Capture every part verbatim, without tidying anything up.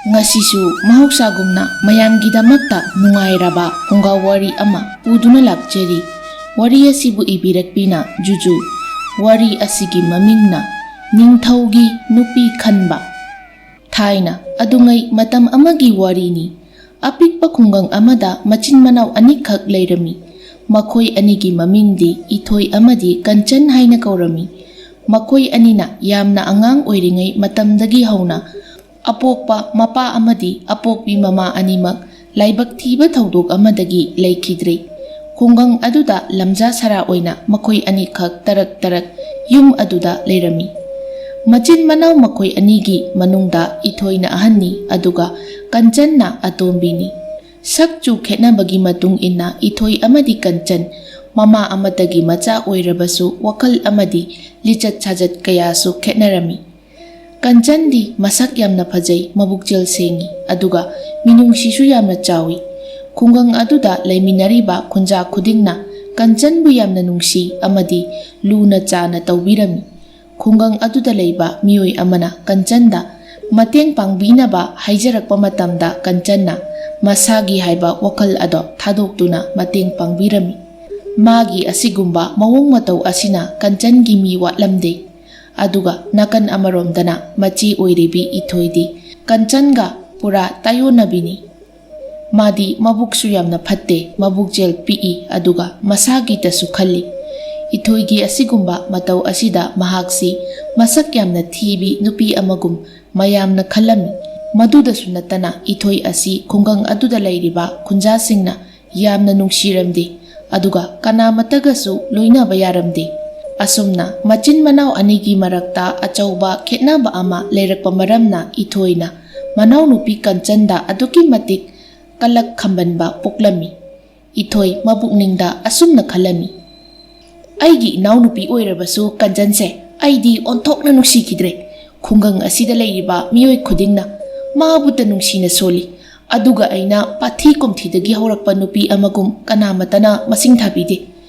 ꯉꯁꯤꯁꯨ ꯃꯍꯧꯁꯥꯒꯨꯝꯅ ꯃꯌꯥꯝꯒꯤꯗꯃꯛꯇ ꯅꯨꯡꯉꯥꯏꯔꯕ ꯐꯨꯡꯒꯥ ꯋꯥꯔꯤ ꯑꯃ ꯄꯨꯗꯨꯅ ꯂꯥꯛꯆꯔꯤ꯫ ꯋꯥꯔꯤ ꯑꯁꯤꯕꯨ ꯏꯕꯤꯔꯛꯄꯤꯅ ꯖꯨꯖꯨ꯫ ꯋꯥꯔꯤ ꯑꯁꯤꯒꯤ ꯃꯃꯤꯡꯅ ꯅꯤꯡꯊꯧꯒꯤ ꯅꯨꯄꯤ ꯈꯟꯕ꯫ ꯊꯥꯏꯅ ꯑꯗꯨꯉꯩ ꯃꯇꯝ ꯑꯃꯒꯤ ꯋꯥꯔꯤꯅꯤ꯫ ꯑꯄꯤꯛꯄ ꯈꯨꯡꯒꯪ ꯑꯃꯗ ꯃꯆꯤꯟ ꯃꯅꯥꯎ ꯑꯅꯤꯈꯛ ꯂꯩꯔꯝꯃꯤ꯫ ꯃꯈꯣꯏ ꯑꯅꯤꯒꯤ ꯃꯃꯤꯡꯗꯤ ꯏꯊꯣꯏ ꯑꯃꯗꯤ ꯀꯟꯆꯟ ꯍꯥꯏꯅ ꯀꯧꯔꯝꯃꯤ꯫ ꯃꯈꯣꯏ ꯑꯅꯤꯅ ꯌꯥꯝꯅ ꯑꯉꯥꯡ ꯑꯣꯏꯔꯤꯉꯩ ꯃꯇꯝꯗꯒꯤ ꯍꯧꯅ ꯑꯄꯣꯛꯄ ꯃꯄꯥ ꯑꯃꯗꯤ ꯑꯄꯣꯛꯄꯤ ꯃꯃꯥ ꯑꯅꯤꯃꯛ ꯂꯥꯏꯕꯛ ꯊꯤꯕ ꯊꯧꯗꯣꯛ ꯑꯃꯗꯒꯤ ꯂꯩꯈꯤꯗ꯭ꯔꯦ꯫ ꯈꯨꯡꯒꯪ ꯑꯗꯨꯗ ꯂꯝꯖꯥ ꯁꯔꯥ ꯑꯣꯏꯅ ꯃꯈꯣꯏ ꯑꯅꯤꯈꯛ ꯇꯔꯛ ꯇꯔꯛ ꯌꯨꯝ ꯑꯗꯨꯗ ꯂꯩꯔꯝꯃꯤ꯫ ꯃꯆꯤꯟ ꯃꯅꯥꯎ ꯃꯈꯣꯏ ꯑꯅꯤꯒꯤ ꯃꯅꯨꯡꯗ ꯏꯊꯣꯏꯅ ꯑꯍꯟꯅꯤ, ꯑꯗꯨꯒ ꯀꯟꯆꯟꯅ ꯑꯇꯣꯝꯕꯤꯅꯤ꯫ ꯁꯛ ꯆꯨ ꯈꯦꯠꯅꯕꯒꯤ ꯃꯇꯨꯡ ꯏꯟꯅ ꯏꯊꯣꯏ ꯑꯃꯗꯤ ꯀꯟꯆꯟ ꯃꯃꯥ ꯑꯃꯠꯇꯒꯤ ꯃꯆꯥ ꯑꯣꯏꯔꯕꯁꯨ ꯋꯥꯈꯜ ꯑꯃꯗꯤ ꯂꯤꯆꯠ ꯁꯥꯖꯠ ꯀꯌꯥꯁꯨ ꯈꯦꯠꯅꯔꯝꯃꯤ꯫ ꯀꯟꯆꯟꯗꯤ ꯃꯁꯛ ꯌꯥꯝꯅ ꯐꯖꯩ, ꯃꯕꯨꯛꯆꯦꯜ ꯁꯦꯡꯏ, ꯑꯗꯨꯒ ꯃꯤꯅꯨꯡꯁꯤꯁꯨ ꯌꯥꯝꯅ ꯆꯥꯎꯏ꯫ ꯈꯨꯡꯒꯪ ꯑꯗꯨꯗ ꯂꯩꯃꯤꯟꯅꯔꯤꯕ ꯈꯨꯟꯖꯥ ꯈꯨꯗꯤꯡꯅ ꯀꯟꯆꯟꯕꯨ ꯌꯥꯝꯅ ꯅꯨꯡꯁꯤ ꯑꯃꯗꯤ ꯂꯨꯅ ꯆꯥꯅ ꯇꯧꯕꯤꯔꯝꯃꯤ꯫ ꯈꯨꯡꯒꯪ ꯑꯗꯨꯗ ꯂꯩꯕ ꯃꯤꯑꯣꯏ ꯑꯃꯅ ꯀꯟꯆꯟꯗ ꯃꯇꯦꯡ ꯄꯥꯡꯕꯤꯅꯕ ꯍꯥꯏꯖꯔꯛꯄ ꯃꯇꯝꯗ, ꯀꯟꯆꯟꯅ ꯃꯁꯥꯒꯤ ꯍꯥꯏꯕ ꯋꯥꯈꯜ ꯑꯗꯣ ꯊꯥꯗꯣꯛꯇꯨꯅ ꯃꯇꯦꯡ ꯄꯥꯡꯕꯤꯔꯝꯃꯤ꯫ ꯃꯥꯒꯤ ꯑꯁꯤꯒꯨꯝꯕ ꯃꯑꯣꯡ ꯃꯇꯧ ꯑꯁꯤꯅ ꯀꯟꯆꯟꯒꯤ ꯃꯤ ꯋꯥꯠꯂꯝꯗꯦ꯫ ꯑꯗꯨꯒ ꯅꯥꯀꯟ ꯑꯃꯔꯣꯝꯗꯅ ꯃꯆꯦ ꯑꯣꯏꯔꯤꯕꯤ ꯏꯊꯣꯏꯗꯤ ꯀꯟꯆꯟꯒ ꯄꯨꯔꯥ ꯇꯥꯏꯑꯣꯟꯅꯕꯤꯅꯤ꯫ ꯃꯥꯗꯤ ꯃꯕꯨꯛꯁꯨ ꯌꯥꯝꯅ ꯐꯠꯇꯦ, ꯃꯕꯨꯛꯆꯦꯜ ꯄꯤꯛꯏ, ꯑꯗꯨꯒ ꯃꯁꯥꯒꯤꯇꯁꯨ ꯈꯜꯂꯤ꯫ ꯏꯊꯣꯏꯒꯤ ꯑꯁꯤꯒꯨꯝꯕ ꯃꯇꯧ ꯑꯁꯤꯗ ꯃꯍꯥꯛꯁꯤ ꯃꯁꯛ ꯌꯥꯝꯅ ꯊꯤꯕꯤ ꯅꯨꯄꯤ ꯑꯃꯒꯨꯝ ꯃꯌꯥꯝꯅ ꯈꯜꯂꯝꯃꯤ꯫ ꯃꯗꯨꯗꯁꯨ ꯅꯠꯇꯅ ꯏꯊꯣꯏ ꯑꯁꯤ ꯈꯨꯡꯒꯪ ꯑꯗꯨꯗ ꯂꯩꯔꯤꯕ ꯈꯨꯟꯖꯥꯁꯤꯡꯅ ꯌꯥꯝꯅ ꯅꯨꯡꯁꯤꯔꯝꯗꯦ, ꯑꯗꯨꯒ ꯀꯅꯥꯃꯠꯇꯒꯁꯨ ꯂꯣꯏꯅꯕ ꯌꯥꯔꯝꯗꯦ꯫ ꯑꯁꯨꯝꯅ ꯃꯆꯤꯟ ꯃꯅꯥꯎ ꯑꯅꯤꯒꯤ ꯃꯔꯛꯇ ꯑꯆꯧꯕ ꯈꯦꯠꯅꯕ ꯑꯃ ꯂꯩꯔꯛꯄ ꯃꯔꯝꯅ ꯏꯊꯣꯏꯅ ꯃꯅꯥꯎꯅꯨꯄꯤ ꯀꯟꯆꯟꯗ ꯑꯗꯨꯛꯀꯤ ꯃꯇꯤꯛ ꯀꯂꯛ ꯈꯝꯕꯟꯕ ꯄꯣꯛꯂꯝꯃꯤ꯫ ꯏꯊꯣꯏ ꯃꯄꯨꯛꯅꯤꯡꯗ ꯑꯁꯨꯝꯅ ꯈꯜꯂꯝꯃꯤ, "ꯑꯩꯒꯤ ꯏꯅꯥꯎꯅꯨꯄꯤ ꯑꯣꯏꯔꯕꯁꯨ ꯀꯟꯆꯟꯁꯦ ꯑꯩꯗꯤ ꯑꯣꯟꯊꯣꯛꯅ ꯅꯨꯡꯁꯤꯈꯤꯗ꯭ꯔꯦ꯫ ꯈꯨꯡꯒꯪ ꯑꯁꯤꯗ ꯂꯩꯔꯤꯕ ꯃꯤꯑꯣꯏ ꯈꯨꯗꯤꯡꯅ ꯃꯥꯕꯨꯇ ꯅꯨꯡꯁꯤꯅ ꯁꯣꯜꯂꯤ, ꯑꯗꯨꯒ ꯑꯩꯅ ꯄꯥꯊꯤ ꯀꯣꯝꯊꯤꯗꯒꯤ ꯍꯧꯔꯛꯄ ꯅꯨꯄꯤ ꯑꯃꯒꯨꯝ ꯀꯅꯥꯃꯠꯇꯅ ꯃꯁꯤꯡ ꯊꯥꯕꯤꯗꯦ꯫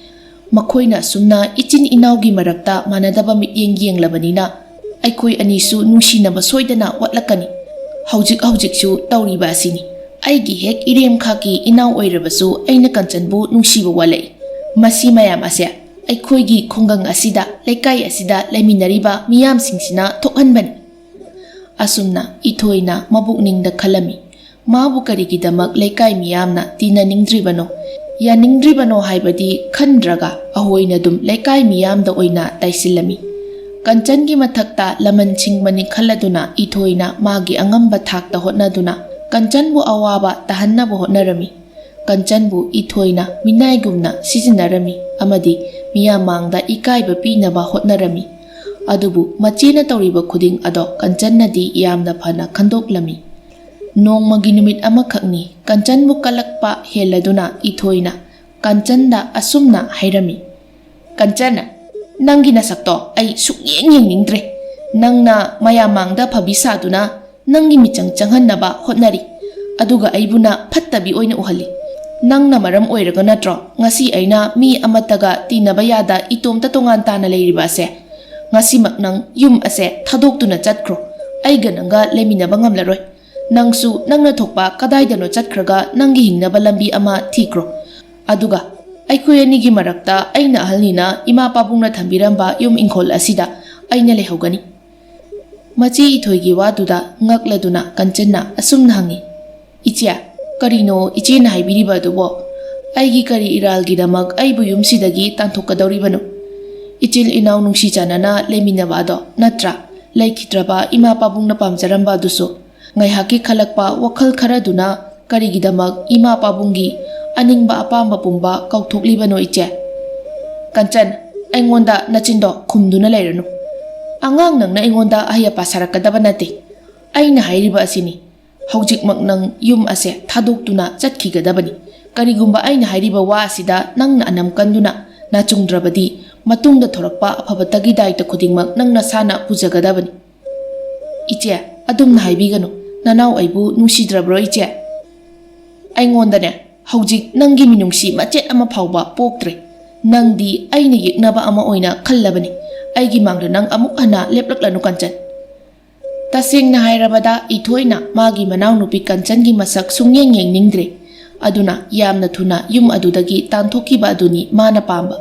ꯃꯈꯣꯏꯅ ꯑꯁꯨꯝꯅ ꯏꯆꯤꯟ ꯏꯅꯥꯎꯒꯤ ꯃꯔꯛꯇ ꯃꯥꯟꯅꯗꯕ ꯃꯤꯠꯌꯦꯡ ꯌꯦꯡꯂꯕꯅꯤꯅ ꯑꯩꯈꯣꯏ ꯑꯅꯤꯁꯨ ꯅꯨꯡꯁꯤꯅꯕ ꯁꯣꯏꯗꯅ ꯋꯥꯠꯂꯛꯀꯅꯤ꯫ ꯍꯧꯖꯤꯛ ꯍꯧꯖꯤꯛꯁꯨ ꯇꯧꯔꯤꯕ ꯑꯁꯤꯅꯤ꯫ ꯑꯩꯒꯤ ꯍꯦꯛ ꯏꯔꯦꯝꯈꯥꯛꯀꯤ ꯏꯅꯥꯎ ꯑꯣꯏꯔꯕꯁꯨ ꯑꯩꯅ ꯀꯟꯆꯟꯕꯨ ꯅꯨꯡꯁꯤꯕ ꯋꯥꯠꯂꯛꯏ꯫ ꯃꯁꯤ ꯃꯌꯥꯝ ꯑꯁꯦ ꯑꯩꯈꯣꯏꯒꯤ ꯈꯨꯡꯒꯪ ꯑꯁꯤꯗ, ꯂꯩꯀꯥꯏ ꯑꯁꯤꯗ ꯂꯩꯃꯤꯟꯅꯔꯤꯕ ꯃꯤꯌꯥꯝꯁꯤꯡꯁꯤꯅ ꯊꯣꯛꯍꯟꯕꯅꯤ꯫ ꯑꯁꯨꯝꯅ ꯏꯊꯣꯏꯅ ꯃꯕꯨꯛꯅꯤꯡꯗ ꯈꯜꯂꯝꯃꯤ꯫ ꯃꯥꯕꯨ ꯀꯔꯤꯒꯤꯗꯃꯛ ꯂꯩꯀꯥꯏ ꯃꯤꯌꯥꯝꯅ ꯇꯤꯟꯅꯅꯤꯡꯗ꯭ꯔꯤꯕꯅꯣ? ꯌꯥꯅꯤꯡꯗ꯭ꯔꯤꯕꯅꯣ ꯍꯥꯏꯕꯗꯤ ꯈꯟꯗ꯭ꯔꯒ ꯑꯍꯣꯏꯅ ꯑꯗꯨꯝ ꯂꯩꯀꯥꯏ ꯃꯤꯌꯥꯝꯗ ꯑꯣꯏꯅ ꯇꯥꯏꯁꯤꯜꯂꯝꯃꯤ꯫ ꯀꯟꯆꯟꯒꯤ ꯃꯊꯛꯇ ꯂꯃꯟ ꯁꯤꯡꯕꯅꯤ ꯈꯜꯂꯗꯨꯅ ꯏꯊꯣꯏꯅ ꯃꯥꯒꯤ ꯑꯉꯝꯕ ꯊꯥꯛꯇ ꯍꯣꯠꯅꯗꯨꯅ ꯀꯟꯆꯟꯕꯨ ꯑꯋꯥꯕ ꯇꯥꯍꯟꯅꯕ ꯍꯣꯠꯅꯔꯝꯃꯤ꯫ ꯀꯟꯆꯟꯕꯨ ꯏꯊꯣꯏꯅ ꯃꯤꯅꯥꯏꯒꯨꯝꯅ ꯁꯤꯖꯤꯟꯅꯔꯝꯃꯤ ꯑꯃꯗꯤ ꯃꯤꯌꯥꯝ ꯃꯥꯡꯗ ꯏꯀꯥꯏꯕ ꯄꯤꯅꯕ ꯍꯣꯠꯅꯔꯝꯃꯤ꯫ ꯑꯗꯨꯕꯨ ꯃꯆꯦꯅ ꯇꯧꯔꯤꯕ ꯈꯨꯗꯤꯡ ꯑꯗꯣ ꯀꯟꯆꯟꯅꯗꯤ ꯌꯥꯝꯅ ꯐꯅ ꯈꯟꯗꯣꯛꯂꯝꯃꯤ꯫ ꯅꯣꯡꯃꯒꯤ ꯅꯨꯃꯤꯠ ꯑꯃꯈꯛꯅꯤ꯫ ꯀꯟꯆꯟꯕꯨ ꯀꯜꯂꯛꯄ ꯍꯦꯜꯂꯗꯨꯅ ꯏꯊꯣꯏꯅ ꯀꯟꯆꯟꯗ ꯑꯁꯨꯝꯅ ꯍꯥꯏꯔꯝꯃꯤ, "ꯀꯟꯆꯟ, ꯅꯪꯒꯤ ꯅꯁꯛꯇꯣ ꯑꯩ ꯁꯨꯛꯌꯦꯡ ꯌꯦꯡꯅꯤꯡꯗ꯭ꯔꯦ꯫ ꯅꯪꯅ ꯃꯌꯥꯝ ꯃꯥꯡꯗ ꯐꯕꯤ ꯁꯥꯗꯨꯅ ꯅꯪꯒꯤ ꯃꯤꯆꯪ ꯆꯪꯍꯟꯅꯕ ꯍꯣꯠꯅꯔꯤ, ꯑꯗꯨꯒ ꯑꯩꯕꯨꯅ ꯐꯠꯇꯕꯤ ꯑꯣꯏꯅ ꯎꯍꯜꯂꯤ꯫ ꯅꯪꯅ ꯃꯔꯝ ꯑꯣꯏꯔꯒ ꯅꯠꯇ꯭ꯔꯣ ꯉꯁꯤ ꯑꯩꯅ ꯃꯤ ꯑꯃꯠꯇꯒ ꯇꯤꯟꯅꯕ ꯌꯥꯗ ꯏꯇꯣꯝꯇ ꯇꯣꯉꯥꯟ ꯇꯥꯅ ꯂꯩꯔꯤꯕ ꯑꯁꯦ? ꯉꯁꯤꯃꯛ ꯅꯪ ꯌꯨꯝ ꯑꯁꯦ ꯊꯥꯗꯣꯛꯇꯨꯅ ꯆꯠꯈ꯭ꯔꯣ꯫ ꯑꯩꯒ ꯅꯪꯒ ꯂꯩꯃꯤꯟꯅꯕ ꯉꯝꯂꯔꯣꯏ꯫ ꯅꯪꯁꯨ ꯅꯪꯅ ꯊꯣꯛꯄ ꯀꯗꯥꯏꯗꯅꯣ ꯆꯠꯈ꯭ꯔꯒ ꯅꯪꯒꯤ ꯍꯤꯡꯅꯕ ꯂꯝꯕꯤ ꯑꯃ ꯊꯤꯈ꯭ꯔꯣ꯫ ꯑꯗꯨꯒ ꯑꯩꯈꯣꯏ ꯑꯅꯤꯒꯤ ꯃꯔꯛꯇ ꯑꯩꯅ ꯑꯍꯜꯅꯤꯅ ꯏꯃꯥ ꯄꯥꯕꯨꯡꯅ ꯊꯝꯕꯤꯔꯝꯕ ꯌꯨꯝ ꯏꯪꯈꯣꯜ ꯑꯁꯤꯗ ꯑꯩꯅ ꯂꯩꯍꯧꯒꯅꯤ꯫" ꯃꯆꯦ ꯏꯊꯣꯏꯒꯤ ꯋꯥꯗꯨꯗ ꯉꯛꯂꯗꯨꯅ ꯀꯟꯆꯟꯅ ꯑꯁꯨꯝꯅ ꯍꯪꯉꯤ, "ꯏꯆꯦ, ꯀꯔꯤꯅꯣ ꯏꯆꯦꯅ ꯍꯥꯏꯕꯤꯔꯤꯕ ꯑꯗꯨꯕꯣ? ꯑꯩꯒꯤ ꯀꯔꯤ ꯏꯔꯥꯜꯒꯤꯗꯃꯛ ꯑꯩꯕꯨ ꯌꯨꯝꯁꯤꯗꯒꯤ ꯇꯥꯟꯊꯣꯛꯀꯗꯧꯔꯤꯕꯅꯣ? ꯏꯆꯤꯜ ꯏꯅꯥꯎ ꯅꯨꯡꯁꯤ ꯆꯥꯟꯅꯅ ꯂꯩꯃꯤꯟꯅꯕ ꯑꯗꯣ ꯅꯠꯇ꯭ꯔꯥ? ꯂꯩꯈꯤꯗ꯭ꯔꯕ ꯏꯃꯥ ꯄꯥꯕꯨꯡꯅ ꯄꯥꯝꯖꯔꯝꯕ ꯑꯗꯨꯁꯨ?" ꯉꯥꯏꯍꯥꯛꯀꯤ ꯈꯜꯂꯛꯄ ꯋꯥꯈꯜ ꯈꯔꯗꯨꯅ ꯀꯔꯤꯒꯤꯗꯃꯛ ꯏꯃꯥ ꯄꯥꯕꯨꯡꯒꯤ ꯑꯅꯤꯡꯕ ꯑꯄꯥꯝꯕ ꯄꯨꯝꯕ ꯀꯥꯎꯊꯣꯛꯂꯤꯕꯅꯣ, ꯏꯆꯦ? ꯀꯟꯆꯟ, ꯑꯩꯉꯣꯟꯗ ꯅꯆꯤꯟꯗꯣ ꯈꯨꯝꯗꯨꯅ ꯂꯩꯔꯅꯨ꯫ ꯑꯉꯥꯡ ꯅꯪꯅ ꯑꯩꯉꯣꯟꯗ ꯑꯍꯩ ꯑꯄꯥ ꯁꯥꯔꯛꯀꯗꯕ ꯅꯠꯇꯦ꯫ ꯑꯩꯅ ꯍꯥꯏꯔꯤꯕ ꯑꯁꯤꯅꯤ, ꯍꯧꯖꯤꯛꯃꯛ ꯅꯪ ꯌꯨꯝ ꯑꯁꯦ ꯊꯥꯗꯣꯛꯇꯨꯅ ꯆꯠꯈꯤꯒꯗꯕꯅꯤ꯫ ꯀꯔꯤꯒꯨꯝꯕ ꯑꯩꯅ ꯍꯥꯏꯔꯤꯕ ꯋꯥ ꯑꯁꯤꯗ ꯅꯪꯅ ꯑꯅꯝ ꯀꯟꯗꯨꯅ ꯅꯥꯆꯨꯡꯗ꯭ꯔꯕꯗꯤ, ꯃꯇꯨꯡꯗ ꯊꯣꯔꯛꯄ ꯑꯐꯕꯇꯒꯤ ꯗꯥꯏꯇ ꯈꯨꯗꯤꯡꯃꯛ ꯅꯪ ꯅꯁꯥꯅ ꯄꯨꯖꯒꯗꯕꯅꯤ꯫ ꯏꯆꯦ, ꯑꯗꯨꯝꯅ ꯍꯥꯏꯕꯤꯒꯅꯨ꯫ ꯅꯅꯥꯎ ꯑꯩꯕꯨ ꯅꯨꯡꯁꯤꯗ꯭ꯔꯕ꯭ꯔꯣ, ꯏꯆꯦ? ꯑꯩꯉꯣꯟꯗꯅꯦ, ꯍꯧꯖꯤꯛ ꯅꯪꯒꯤ ꯃꯤꯅꯨꯡꯁꯤ ꯃꯆꯦꯠ ꯑꯃ ꯐꯥꯎꯕ ꯄꯣꯛꯇ꯭ꯔꯦ꯫ ꯅꯪꯗꯤ ꯑꯩꯅ ꯌꯦꯛꯅꯕ ꯑꯃ ꯑꯣꯏꯅ ꯈꯜꯂꯕꯅꯤ꯫ ꯑꯩꯒꯤ ꯃꯥꯡꯗ ꯅꯪ ꯑꯃꯨꯛ ꯍꯟꯅ ꯂꯦꯞꯂꯛꯂꯅꯨ, ꯀꯟꯆꯟ꯫ ꯇꯁꯦꯡꯅ ꯍꯥꯏꯔꯕꯗ, ꯏꯊꯣꯏꯅ ꯃꯥꯒꯤ ꯃꯅꯥꯎꯅꯨꯄꯤ ꯀꯟꯆꯟꯒꯤ ꯃꯁꯛ ꯁꯨꯡꯌꯦꯡ ꯌꯦꯡꯅꯤꯡꯗ꯭ꯔꯦ꯫ ꯑꯗꯨꯅ ꯌꯥꯝꯅ ꯊꯨꯅ ꯌꯨꯝ ꯑꯗꯨꯗꯒꯤ ꯇꯥꯟꯊꯣꯛꯈꯤꯕ ꯑꯗꯨꯅꯤ ꯃꯥꯅ ꯄꯥꯝꯕ꯫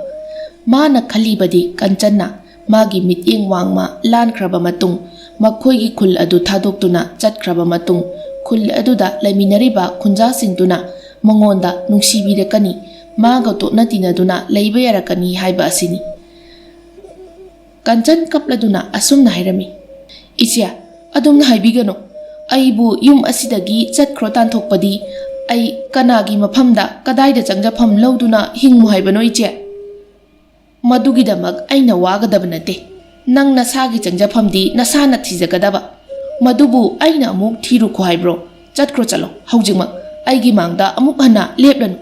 ꯃꯥꯅ ꯈꯜꯂꯤꯕꯗꯤ ꯀꯟꯆꯟꯅ ꯃꯥꯒꯤ ꯃꯤꯠꯌꯦꯡ ꯋꯥꯡꯃ ꯂꯥꯟꯈ꯭ꯔꯕ ꯃꯇꯨꯡ, ꯃꯈꯣꯏꯒꯤ ꯈꯨꯜ ꯑꯗꯨ ꯊꯥꯗꯣꯛꯇꯨꯅ ꯆꯠꯈ꯭ꯔꯕ ꯃꯇꯨꯡ, ꯈꯨꯜ ꯑꯗꯨꯗ ꯂꯩꯃꯤꯟꯅꯔꯤꯕ ꯈꯨꯟꯖꯥꯁꯤꯡꯗꯨꯅ ꯃꯉꯣꯟꯗ ꯅꯨꯡꯁꯤꯕꯤꯔꯛꯀꯅꯤ, ꯃꯥꯒ ꯇꯣꯠꯅ ꯇꯤꯟꯅꯗꯨꯅ ꯂꯩꯕ ꯌꯥꯔꯛꯀꯅꯤ ꯍꯥꯏꯕ ꯑꯁꯤꯅꯤ꯫ ꯀꯟꯆꯟ ꯀꯞꯂꯗꯨꯅ ꯑꯁꯨꯝꯅ ꯍꯥꯏꯔꯝꯃꯤ, "ꯏꯆꯦ, ꯑꯗꯨꯝꯅ ꯍꯥꯏꯕꯤꯒꯅꯨ꯫ ꯑꯩꯕꯨ ꯌꯨꯝ ꯑꯁꯤꯗꯒꯤ ꯆꯠꯈ꯭ꯔꯣ ꯇꯥꯟꯊꯣꯛꯄꯗꯤ ꯑꯩ ꯀꯅꯥꯒꯤ ꯃꯐꯝꯗ ꯀꯗꯥꯏꯗ ꯆꯪꯖꯐꯝ ꯂꯧꯗꯨꯅ ꯍꯤꯡꯉꯨ ꯍꯥꯏꯕꯅꯣ, ꯏꯆꯦ?" "ꯃꯗꯨꯒꯤꯗꯃꯛ ꯑꯩꯅ ꯋꯥꯒꯗꯕ ꯅꯠꯇꯦ꯫ ꯅꯪ ꯅꯁꯥꯒꯤ ꯆꯪꯖꯐꯝꯗꯤ ꯅꯁꯥꯅ ꯊꯤꯖꯒꯗꯕ꯫ ꯃꯗꯨꯕꯨ ꯑꯩꯅ ꯑꯃꯨꯛ ꯊꯤꯔꯨꯈꯣ ꯍꯥꯏꯕ꯭ꯔꯣ? ꯆꯠꯈ꯭ꯔꯣ, ꯆꯠꯂꯣ, ꯍꯧꯖꯤꯛꯃꯛ ꯑꯩꯒꯤ ꯃꯥꯡꯗ ꯑꯃꯨꯛ ꯍꯟꯅ ꯂꯦꯞꯂꯅꯨ꯫"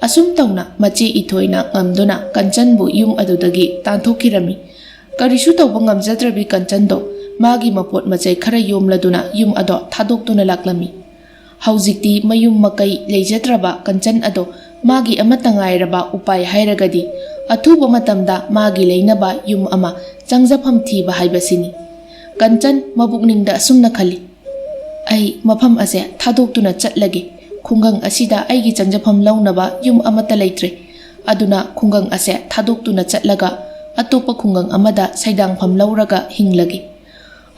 ꯑꯁꯨꯝ ꯇꯧꯅ ꯃꯆꯦ ꯏꯊꯣꯏꯅ ꯉꯝꯗꯨꯅ ꯀꯟꯆꯟꯕꯨ ꯌꯨꯝ ꯑꯗꯨꯗꯒꯤ ꯇꯥꯟꯊꯣꯛꯈꯤꯔꯝꯃꯤ꯫ ꯀꯔꯤꯁꯨ ꯇꯧꯕ ꯉꯝꯖꯗ꯭ꯔꯕꯤ ꯀꯟꯆꯟꯗꯣ ꯃꯥꯒꯤ ꯃꯄꯣꯠ ꯃꯆꯩ ꯈꯔ ꯌꯣꯝꯂꯗꯨꯅ ꯌꯨꯝ ꯑꯗꯣ ꯊꯥꯗꯣꯛꯇꯨꯅ ꯂꯥꯛꯂꯝꯃꯤ꯫ ꯍꯧꯖꯤꯛꯇꯤ ꯃꯌꯨꯝ ꯃꯀꯩ ꯂꯩꯖꯗ꯭ꯔꯕ ꯀꯟꯆꯟ ꯑꯗꯣ ꯃꯥꯒꯤ ꯑꯃꯠꯇ ꯉꯥꯏꯔꯕ ꯎꯄꯥꯏ ꯍꯥꯏꯔꯒꯗꯤ ꯑꯊꯨꯕ ꯃꯇꯝꯗ ꯃꯥꯒꯤ ꯂꯩꯅꯕ ꯌꯨꯝ ꯑꯃ ꯆꯪꯖꯐꯝ ꯊꯤꯕ ꯍꯥꯏꯕꯁꯤꯅꯤ꯫ ꯀꯟꯆꯟ ꯃꯕꯨꯛꯅꯤꯡꯗ ꯑꯁꯨꯝꯅ ꯈꯜꯂꯤ, "ꯑꯩ ꯃꯐꯝ ꯑꯁꯦ ꯊꯥꯗꯣꯛꯇꯨꯅ ꯆꯠꯂꯒꯦ꯫ ꯈꯨꯡꯒꯪ ꯑꯁꯤꯗ ꯑꯩꯒꯤ ꯆꯪꯖꯐꯝ ꯂꯧꯅꯕ ꯌꯨꯝ ꯑꯃꯠꯇ ꯂꯩꯇ꯭ꯔꯦ꯫ ꯑꯗꯨꯅ ꯈꯨꯡꯒꯪ ꯑꯁꯦ ꯊꯥꯗꯣꯛꯇꯨꯅ ꯆꯠꯂꯒ ꯑꯇꯣꯞꯄ ꯈꯨꯡꯒꯪ ꯑꯃꯗ ꯁꯩꯗꯥꯡꯐꯝ ꯂꯧꯔꯒ ꯍꯤꯡꯂꯒꯦ꯫"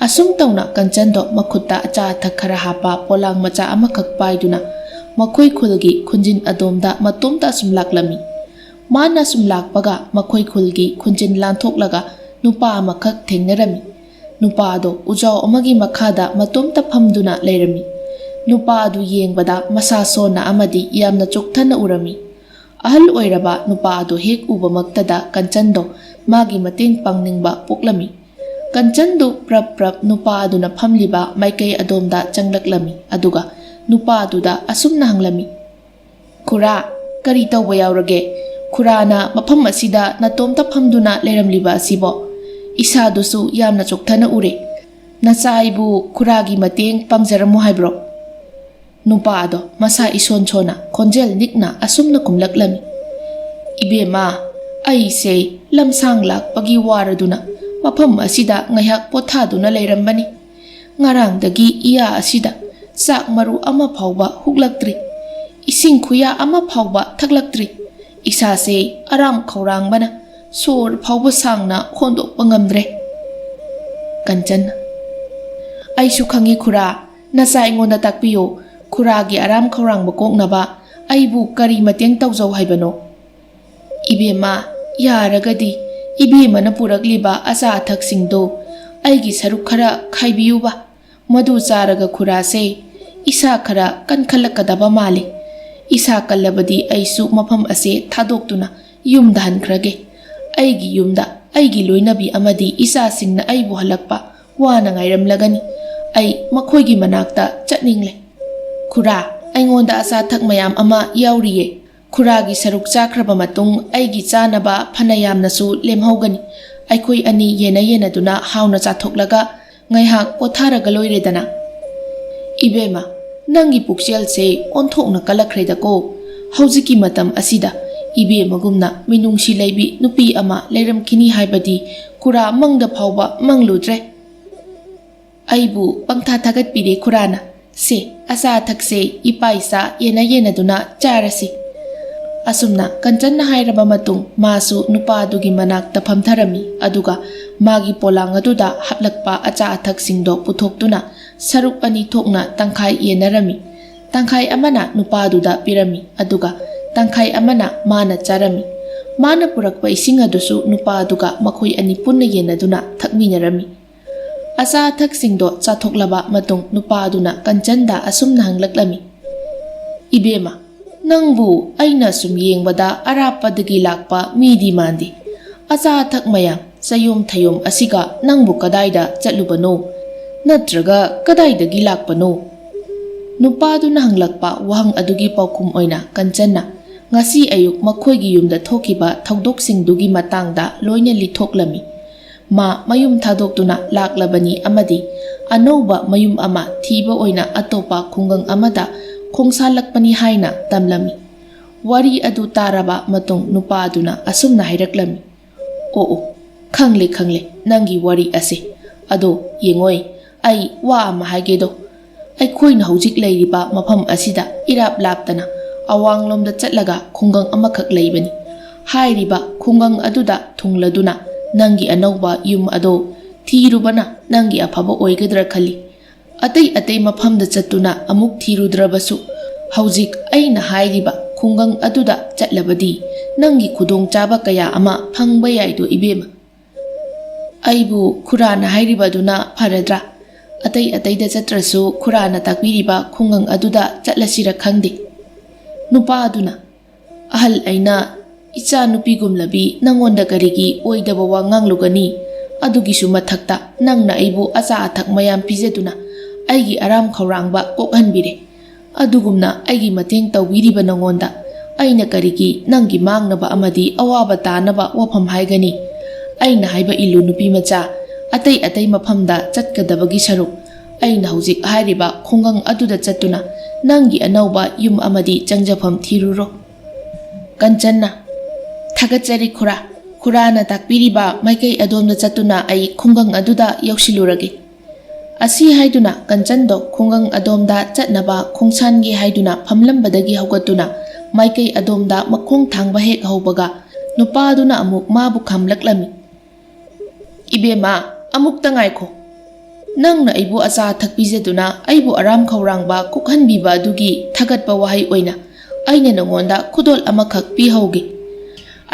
ꯑꯁꯨꯝ ꯇꯧꯅ ꯀꯟꯆꯟꯗꯣ ꯃꯈꯨꯠꯇ ꯑꯆꯥ ꯑꯊꯛ ꯈꯔ ꯍꯥꯞꯄ ꯄꯣꯂꯥꯡ ꯃꯆꯥ ꯑꯃꯈꯛ ꯄꯥꯏꯗꯨꯅ ꯃꯈꯣꯏ ꯈꯨꯜꯒꯤ ꯈꯨꯟꯖꯤꯟ ꯑꯗꯣꯝꯗ ꯃꯇꯣꯝꯇ ꯑꯁꯨꯝ ꯂꯥꯛꯂꯝꯃꯤ꯫ ꯃꯥꯅ ꯑꯁꯨꯝ ꯂꯥꯛꯄꯒ ꯃꯈꯣꯏ ꯈꯨꯜꯒꯤ ꯈꯨꯟꯖꯤꯟ ꯂꯥꯟꯊꯣꯛꯂꯒ ꯅꯨꯄꯥ ꯑꯃꯈꯛ ꯊꯦꯡꯅꯔꯝꯃꯤ꯫ ꯅꯨꯄꯥ ꯑꯗꯣ ꯎꯖꯥꯎ ꯑꯃꯒꯤ ꯃꯈꯥꯗ ꯃꯇꯣꯝꯇ ꯐꯝꯗꯨꯅ ꯂꯩꯔꯝꯃꯤ꯫ ꯅꯨꯄꯥ ꯑꯗꯨ ꯌꯦꯡꯕꯗ ꯃꯁꯥ ꯁꯣꯟꯅ ꯑꯃꯗꯤ ꯌꯥꯝꯅ ꯆꯣꯛꯊꯅ ꯎꯔꯝꯃꯤ꯫ ꯑꯍꯜ ꯑꯣꯏꯔꯕ ꯅꯨꯄꯥ ꯑꯗꯨ ꯍꯦꯛ ꯎꯕꯃꯛꯇꯗ ꯀꯟꯆꯟꯗꯣ ꯃꯥꯒꯤ ꯃꯇꯦꯡ ꯄꯥꯡꯅꯤꯡꯕ ꯄꯣꯛꯂꯝꯃꯤ꯫ ꯀꯟꯆꯟꯗꯨ ꯄ꯭ꯔꯞ ꯄ꯭ꯔꯞ ꯅꯨꯄꯥ ꯑꯗꯨꯅ ꯐꯝꯂꯤꯕ ꯃꯥꯏꯀꯩ ꯑꯗꯣꯝꯗ ꯆꯪꯂꯛꯂꯝꯃꯤ, ꯑꯗꯨꯒ ꯅꯨꯄꯥ ꯑꯗꯨꯗ ꯑꯁꯨꯝꯅ ꯍꯪꯂꯝꯃꯤ, "ꯈꯨꯔꯥ, ꯀꯔꯤ ꯇꯧꯕ ꯌꯥꯎꯔꯒꯦ? ꯈꯨꯔꯥꯅ ꯃꯐꯝ ꯑꯁꯤꯗ ꯅꯇꯣꯝꯇ ꯐꯝꯗꯨꯅ ꯂꯩꯔꯝꯂꯤꯕ ꯑꯁꯤꯕꯣ? ꯏꯁꯥꯗꯨꯁꯨ ꯌꯥꯝꯅ ꯆꯣꯛꯊꯅ ꯎꯔꯦ꯫ ꯅꯆꯥ ꯑꯩꯕꯨ ꯈꯨꯔꯥꯒꯤ ꯃꯇꯦꯡ ꯄꯥꯡꯖꯔꯝꯃꯨ ꯍꯥꯏꯕ꯭ꯔꯣ?" ꯅꯨꯄꯥ ꯑꯗꯣ ꯃꯁꯥ ꯏꯁꯣꯟ ꯁꯣꯟꯅ ꯈꯣꯟꯖꯦꯜ ꯅꯤꯛꯅ ꯑꯁꯨꯝꯅ ꯈꯨꯝꯂꯛꯂꯝꯃꯤ, "ꯏꯕꯦꯝꯃ, ꯑꯩꯁꯦ ꯂꯝꯁꯥꯡ ꯂꯥꯛꯄꯒꯤ ꯋꯥꯔꯗꯨꯅ ꯃꯐꯝ ꯑꯁꯤꯗ ꯉꯥꯏꯍꯥꯛ ꯄꯣꯊꯥꯗꯨꯅ ꯂꯩꯔꯝꯕꯅꯤ꯫ ꯉꯔꯥꯡꯗꯒꯤ ꯏꯌꯥ ꯑꯁꯤꯗ ꯆꯥꯛ ꯃꯔꯨ ꯑꯃ ꯐꯥꯎꯕ ꯍꯨꯛꯂꯛꯇ꯭ꯔꯤ, ꯏꯁꯤꯡ ꯈꯨꯌꯥ ꯑꯃ ꯐꯥꯎꯕ ꯊꯛꯂꯛꯇ꯭ꯔꯤ꯫ ꯏꯁꯥꯁꯦ ꯑꯔꯥꯝ ꯈꯧꯔꯥꯡꯕꯅ ꯁꯣꯔ ꯐꯥꯎꯕ ꯁꯥꯡꯅ ꯍꯣꯟꯗꯣꯛꯄ ꯉꯝꯗ꯭ꯔꯦ꯫ ꯀꯟꯆꯟ, ꯑꯩꯁꯨ ꯈꯪꯏ ꯈꯨꯔꯥ, ꯅꯆꯥ ꯑꯩꯉꯣꯟꯗ ꯇꯥꯛꯄꯤꯌꯨ꯫ ꯈꯨꯔꯥꯒꯤ ꯑꯔꯥꯝ ꯈꯧꯔꯥꯡꯕ ꯀꯣꯛꯅꯕ ꯑꯩꯕꯨ ꯀꯔꯤ ꯃꯇꯦꯡ ꯇꯧꯖꯧ ꯍꯥꯏꯕꯅꯣ? ꯏꯕꯦꯝꯃ, ꯌꯥꯔꯒꯗꯤ ꯏꯕꯦꯝꯃꯅ ꯄꯨꯔꯛꯂꯤꯕ ꯑꯆꯥ ꯑꯊꯛꯁꯤꯡꯗꯨ ꯑꯩꯒꯤ ꯁꯔꯨꯛ ꯈꯔ ꯈꯥꯏꯕꯤꯌꯨꯕ꯫ ꯃꯗꯨ ꯆꯥꯔꯒ ꯈꯨꯔꯥꯁꯦ ꯏꯁꯥ ꯈꯔ ꯀꯟꯈꯠꯂꯛꯀꯗꯕ ꯃꯥꯜꯂꯤ꯫ ꯏꯁꯥ ꯀꯜꯂꯕꯗꯤ ꯑꯩꯁꯨ ꯃꯐꯝ ꯑꯁꯦ ꯊꯥꯗꯣꯛꯇꯨꯅ ꯌꯨꯝꯗ ꯍꯟꯈ꯭ꯔꯒꯦ꯫ ꯑꯩꯒꯤ ꯌꯨꯝꯗ ꯑꯩꯒꯤ ꯂꯣꯏꯅꯕꯤ ꯑꯃꯗꯤ ꯏꯆꯥꯁꯤꯡꯅ ꯑꯩꯕꯨ ꯍꯜꯂꯛꯄ ꯋꯥꯅ ꯉꯥꯏꯔꯝꯂꯒꯅꯤ꯫ ꯑꯩ ꯃꯈꯣꯏꯒꯤ ꯃꯅꯥꯛꯇ ꯆꯠꯅꯤꯡꯂꯦ꯫ ꯈꯨꯔꯥ, ꯑꯩꯉꯣꯟꯗ ꯑꯆꯥ ꯑꯊꯛ ꯃꯌꯥꯝ ꯑꯃ ꯌꯥꯎꯔꯤꯌꯦ꯫ ꯈꯨꯔꯥꯒꯤ ꯁꯔꯨꯛ ꯆꯥꯈ꯭ꯔꯕ ꯃꯇꯨꯡ ꯑꯩꯒꯤ ꯆꯥꯅꯕ ꯐꯅ ꯌꯥꯝꯅꯁꯨ ꯂꯦꯝꯍꯧꯒꯅꯤ꯫ ꯑꯩꯈꯣꯏ ꯑꯅꯤ ꯌꯦꯟꯅ ꯌꯦꯟꯅꯗꯨꯅ ꯍꯥꯎꯅ ꯆꯥꯊꯣꯛꯂꯒ ꯉꯥꯏꯍꯥꯛ ꯄꯣꯊꯥꯔꯒ ꯂꯣꯏꯔꯦꯗꯅ꯫ ꯏꯕꯦꯝꯃ, ꯅꯪꯒꯤ ꯄꯨꯛꯆꯦꯜꯁꯦ ꯑꯣꯟꯊꯣꯛꯅ ꯀꯜꯂꯛꯈ꯭ꯔꯦꯗꯀꯣ꯫ ꯍꯧꯖꯤꯛꯀꯤ ꯃꯇꯝ ꯑꯁꯤꯗ ꯏꯕꯦꯝꯃꯒꯨꯝꯅ ꯃꯤꯅꯨꯡꯁꯤ ꯂꯩꯕꯤ ꯅꯨꯄꯤ ꯑꯃ ꯂꯩꯔꯝꯈꯤꯅꯤ ꯍꯥꯏꯕꯗꯤ ꯈꯨꯔꯥ ꯃꯪꯗ ꯐꯥꯎꯕ ꯃꯪꯂꯨꯗ꯭ꯔꯦ꯫ ꯑꯩꯕꯨ ꯄꯪꯊꯥ ꯊꯥꯒꯠꯄꯤꯔꯦ ꯈꯨꯔꯥꯅ꯫ ꯁꯦ, ꯑꯆꯥ ꯑꯊꯛꯁꯦ ꯏꯄꯥ ꯏꯆꯥ ꯌꯦꯟꯅ ꯌꯦꯟꯅꯗꯨꯅ ꯆꯥꯔꯁꯤ꯫ ꯑꯁꯨꯝꯅ ꯀꯟꯆꯟꯅ ꯍꯥꯏꯔꯕ ꯃꯇꯨꯡ ꯃꯥꯁꯨ ꯅꯨꯄꯥ ꯑꯗꯨꯒꯤ ꯃꯅꯥꯛꯇ ꯐꯝꯊꯔꯝꯃꯤ, ꯑꯗꯨꯒ ꯃꯥꯒꯤ ꯄꯣꯂꯥꯡ ꯑꯗꯨꯗ ꯍꯥꯞꯂꯛꯄ ꯑꯆꯥ ꯑꯊꯛꯁꯤꯡꯗꯣ ꯄꯨꯊꯣꯛꯇꯨꯅ ꯁꯔꯨꯛ ꯑꯅꯤ ꯊꯣꯛꯅ ꯇꯪꯈꯥꯏ ꯌꯦꯟꯅꯔꯝꯃꯤ꯫ ꯇꯪꯈꯥꯏ ꯑꯃꯅ ꯅꯨꯄꯥꯗꯨꯗ ꯄꯤꯔꯝꯃꯤ, ꯑꯗꯨꯒ ꯇꯪꯈꯥꯏ ꯑꯃꯅ ꯃꯥꯅ ꯆꯥꯔꯝꯃꯤ꯫ ꯃꯥꯅ ꯄꯨꯔꯛꯄ ꯏꯁꯤꯡ ꯑꯗꯨꯁꯨ ꯅꯨꯄꯥ ꯑꯗꯨꯒ ꯃꯈꯣꯏ ꯑꯅꯤ ꯄꯨꯟꯅ ꯌꯦꯟꯅꯗꯨꯅ ꯊꯛꯃꯤꯟꯅꯔꯝꯃꯤ꯫ ꯑꯆꯥ ꯑꯊꯛꯁꯤꯡꯗꯣ ꯆꯥꯊꯣꯛꯂꯕ ꯃꯇꯨꯡ ꯅꯨꯄꯥ ꯑꯗꯨꯅ ꯀꯟꯆꯟꯗ ꯑꯁꯨꯝꯅ ꯍꯪꯂꯛꯂꯝꯃꯤ, "ꯏꯕꯦꯝꯃ, ꯅꯪꯕꯨ ꯑꯩꯅ ꯁꯨꯝ ꯌꯦꯡꯕꯗ ꯑꯔꯥꯞꯄꯗꯒꯤ ꯂꯥꯛꯄ ꯃꯤꯗꯤ ꯃꯥꯟꯗꯦ꯫ ꯑꯆꯥ ꯑꯊꯛ ꯃꯌꯥꯝ, ꯆꯌꯣꯝ ꯊꯌꯣꯝ ꯑꯁꯤꯒ ꯅꯪꯕꯨ ꯀꯗꯥꯏꯗ ꯆꯠꯂꯨꯕꯅꯣ? ꯅꯠꯇ꯭ꯔꯒ ꯀꯗꯥꯏꯗꯒꯤ ꯂꯥꯛꯄꯅꯣ?" ꯅꯨꯄꯥꯗꯨꯅ ꯍꯪꯂꯛꯄ ꯋꯥꯍꯪ ꯑꯗꯨꯒꯤ ꯄꯥꯎꯈꯨꯝ ꯑꯣꯏꯅ ꯀꯟꯆꯟꯅ ꯉꯁꯤ ꯑꯌꯨꯛ ꯃꯈꯣꯏꯒꯤ ꯌꯨꯝꯗ ꯊꯣꯛꯈꯤꯕ ꯊꯧꯗꯣꯛꯁꯤꯡꯗꯨꯒꯤ ꯃꯇꯥꯡꯗ ꯂꯣꯏꯅ ꯂꯤꯊꯣꯛꯂꯝꯃꯤ꯫ ꯃꯥ ꯃꯌꯨꯝ ꯊꯥꯗꯣꯛꯇꯨꯅ ꯂꯥꯛꯂꯕꯅꯤ ꯑꯃꯗꯤ ꯑꯅꯧꯕ ꯃꯌꯨꯝ ꯑꯃ ꯊꯤꯕ ꯑꯣꯏꯅ ꯑꯇꯣꯞꯄ ꯈꯨꯡꯒꯪ ꯑꯃꯗ ꯈꯣꯡꯁꯥꯜꯂꯛꯄꯅꯤ ꯍꯥꯏꯅ ꯇꯝꯂꯝꯃꯤ꯫ ꯋꯥꯔꯤ ꯑꯗꯨ ꯇꯥꯔꯕ ꯃꯇꯨꯡ ꯅꯨꯄꯥꯗꯨꯅ ꯑꯁꯨꯝꯅ ꯍꯥꯏꯔꯛꯂꯝꯃꯤ, "ꯑꯣ, ꯑꯣ, ꯈꯪꯂꯦ, ꯈꯪꯂꯦ ꯅꯪꯒꯤ ꯋꯥꯔꯤ ꯑꯁꯦ꯫ ꯑꯗꯣ ꯌꯦꯡꯉꯣꯏ, ꯑꯩ ꯋꯥ ꯑꯃ ꯍꯥꯏꯒꯦꯗꯣ꯫ ꯑꯩꯈꯣꯏꯅ ꯍꯧꯖꯤꯛ ꯂꯩꯔꯤꯕ ꯃꯐꯝ ꯑꯁꯤꯗ ꯏꯔꯥꯞ ꯂꯥꯞꯇꯅ ꯑꯋꯥꯡꯂꯣꯝꯗ ꯆꯠꯂꯒ ꯈꯨꯡꯒꯪ ꯑꯃꯈꯛ ꯂꯩꯕꯅꯤ꯫ ꯍꯥꯏꯔꯤꯕ ꯈꯨꯡꯒꯪ ꯑꯗꯨꯗ ꯊꯨꯡꯂꯗꯨꯅ ꯅꯪꯒꯤ ꯑꯅꯧꯕ ꯌꯨꯝ ꯑꯗꯣ ꯊꯤꯔꯨꯕꯅ ꯅꯪꯒꯤ ꯑꯐꯕ ꯑꯣꯏꯒꯗ꯭ꯔꯥ ꯈꯜꯂꯤ꯫ ꯑꯇꯩ ꯑꯇꯩ ꯃꯐꯝꯗ ꯆꯠꯇꯨꯅ ꯑꯃꯨꯛ ꯊꯤꯔꯨꯗ꯭ꯔꯕꯁꯨ, ꯍꯧꯖꯤꯛ ꯑꯩꯅ ꯍꯥꯏꯔꯤꯕ ꯈꯨꯡꯒꯪ ꯑꯗꯨꯗ ꯆꯠꯂꯕꯗꯤ ꯅꯪꯒꯤ ꯈꯨꯗꯣꯡꯆꯥꯕ ꯀꯌꯥ ꯑꯃ ꯐꯪꯕ ꯌꯥꯏꯗꯣ, ꯏꯕꯦꯝꯃ꯫ ꯑꯩꯕꯨ ꯈꯨꯔꯥꯅ ꯍꯥꯏꯔꯤꯕ ꯑꯗꯨꯅ ꯐꯔꯗ꯭ꯔꯥ? ꯑꯇꯩ ꯑꯇꯩꯗ ꯆꯠꯇ꯭ꯔꯁꯨ ꯈꯨꯔꯥꯅ ꯇꯥꯛꯄꯤꯔꯤꯕ ꯈꯨꯡꯒꯪ ꯑꯗꯨꯗ ꯆꯠꯂꯁꯤꯔ ꯈꯪꯗꯦ꯫ ꯅꯨꯄꯥ ꯑꯗꯨꯅ, "ꯑꯍꯜ ꯑꯩꯅ ꯏꯆꯥ ꯅꯨꯄꯤꯒꯨꯝꯂꯕꯤ ꯅꯪꯉꯣꯟꯗ ꯀꯔꯤꯒꯤ ꯑꯣꯏꯗꯕ ꯋꯥ ꯉꯥꯡꯂꯨꯒꯅꯤ? ꯑꯗꯨꯒꯤꯁꯨ ꯃꯊꯛꯇ ꯅꯪꯅ ꯑꯩꯕꯨ ꯑꯆꯥ ꯑꯊꯛ ꯃꯌꯥꯝ ꯄꯤꯖꯗꯨꯅ ꯑꯩꯒꯤ ꯑꯔꯥꯝ ꯈꯧꯔꯥꯡꯕ ꯀꯣꯛꯍꯟꯕꯤꯔꯦ꯫ ꯑꯗꯨꯒꯨꯝꯅ ꯑꯩꯒꯤ ꯃꯇꯦꯡ ꯇꯧꯕꯤꯔꯤꯕ ꯅꯉꯣꯟꯗ ꯑꯩꯅ ꯀꯔꯤꯒꯤ ꯅꯪꯒꯤ ꯃꯥꯡꯅꯕ ꯑꯃꯗꯤ ꯑꯋꯥꯕ ꯇꯥꯅꯕ ꯋꯥꯐꯝ ꯍꯥꯏꯒꯅꯤ? ꯑꯩꯅ ꯍꯥꯏꯕ ꯏꯜꯂꯨ, ꯅꯨꯄꯤ ꯃꯆꯥ, ꯑꯇꯩ ꯑꯇꯩ ꯃꯐꯝꯗ ꯆꯠꯀꯗꯕꯒꯤ ꯁꯔꯨꯛ, ꯑꯩꯅ ꯍꯧꯖꯤꯛ ꯍꯥꯏꯔꯤꯕ ꯈꯨꯡꯒꯪ ꯑꯗꯨꯗ ꯆꯠꯇꯨꯅ ꯅꯪꯒꯤ ꯑꯅꯧꯕ ꯌꯨꯝ ꯑꯃꯗꯤ ꯆꯪꯖꯐꯝ ꯊꯤꯔꯨꯔꯣ꯫" ꯀꯟꯆꯟꯅ, "ꯊꯥꯒꯠꯆꯔꯤ ꯈꯨꯔꯥ꯫ ꯈꯨꯔꯥꯅ ꯇꯥꯛꯄꯤꯔꯤꯕ ꯃꯥꯏꯀꯩ ꯑꯗꯣꯝꯗ ꯆꯠꯇꯨꯅ ꯑꯩ ꯈꯨꯡꯒꯪ ꯑꯗꯨꯗ ꯌꯧꯁꯤꯜꯂꯨꯔꯒꯦ꯫" ꯑꯁꯤ ꯍꯥꯏꯗꯨꯅ ꯀꯟꯆꯟꯗꯣ ꯈꯨꯡꯒꯪ ꯑꯗꯣꯝꯗ ꯆꯠꯅꯕ ꯈꯣꯡꯁꯥꯟꯒꯦ ꯍꯥꯏꯗꯨꯅ ꯐꯝꯂꯝꯕꯗꯒꯤ ꯍꯧꯒꯠꯇꯨꯅ ꯃꯥꯏꯀꯩ ꯑꯗꯣꯝꯗ ꯃꯈꯣꯡ ꯊꯥꯡꯕ ꯍꯦꯛ ꯍꯧꯕꯒ, ꯅꯨꯄꯥꯗꯨꯅ ꯑꯃꯨꯛ ꯃꯥꯕꯨ ꯈꯥꯝꯂꯛꯂꯝꯃꯤ꯫ "ꯏꯕꯦꯝꯃ, ꯑꯃꯨꯛꯇ ꯉꯥꯏꯈꯣ꯫ ꯅꯪꯅ ꯑꯩꯕꯨ ꯑꯆꯥ ꯑꯊꯛ ꯄꯤꯖꯗꯨꯅ ꯑꯩꯕꯨ ꯑꯔꯥꯝ ꯈꯧꯔꯥꯡꯕ ꯀꯣꯛꯍꯟꯕꯤꯕ ꯑꯗꯨꯒꯤ ꯊꯥꯒꯠꯄ ꯋꯥꯍꯩ ꯑꯣꯏꯅ ꯑꯩꯅ ꯅꯉꯣꯟꯗ ꯈꯨꯗꯣꯜ ꯑꯃꯈꯛ ꯄꯤꯍꯧꯒꯦ꯫"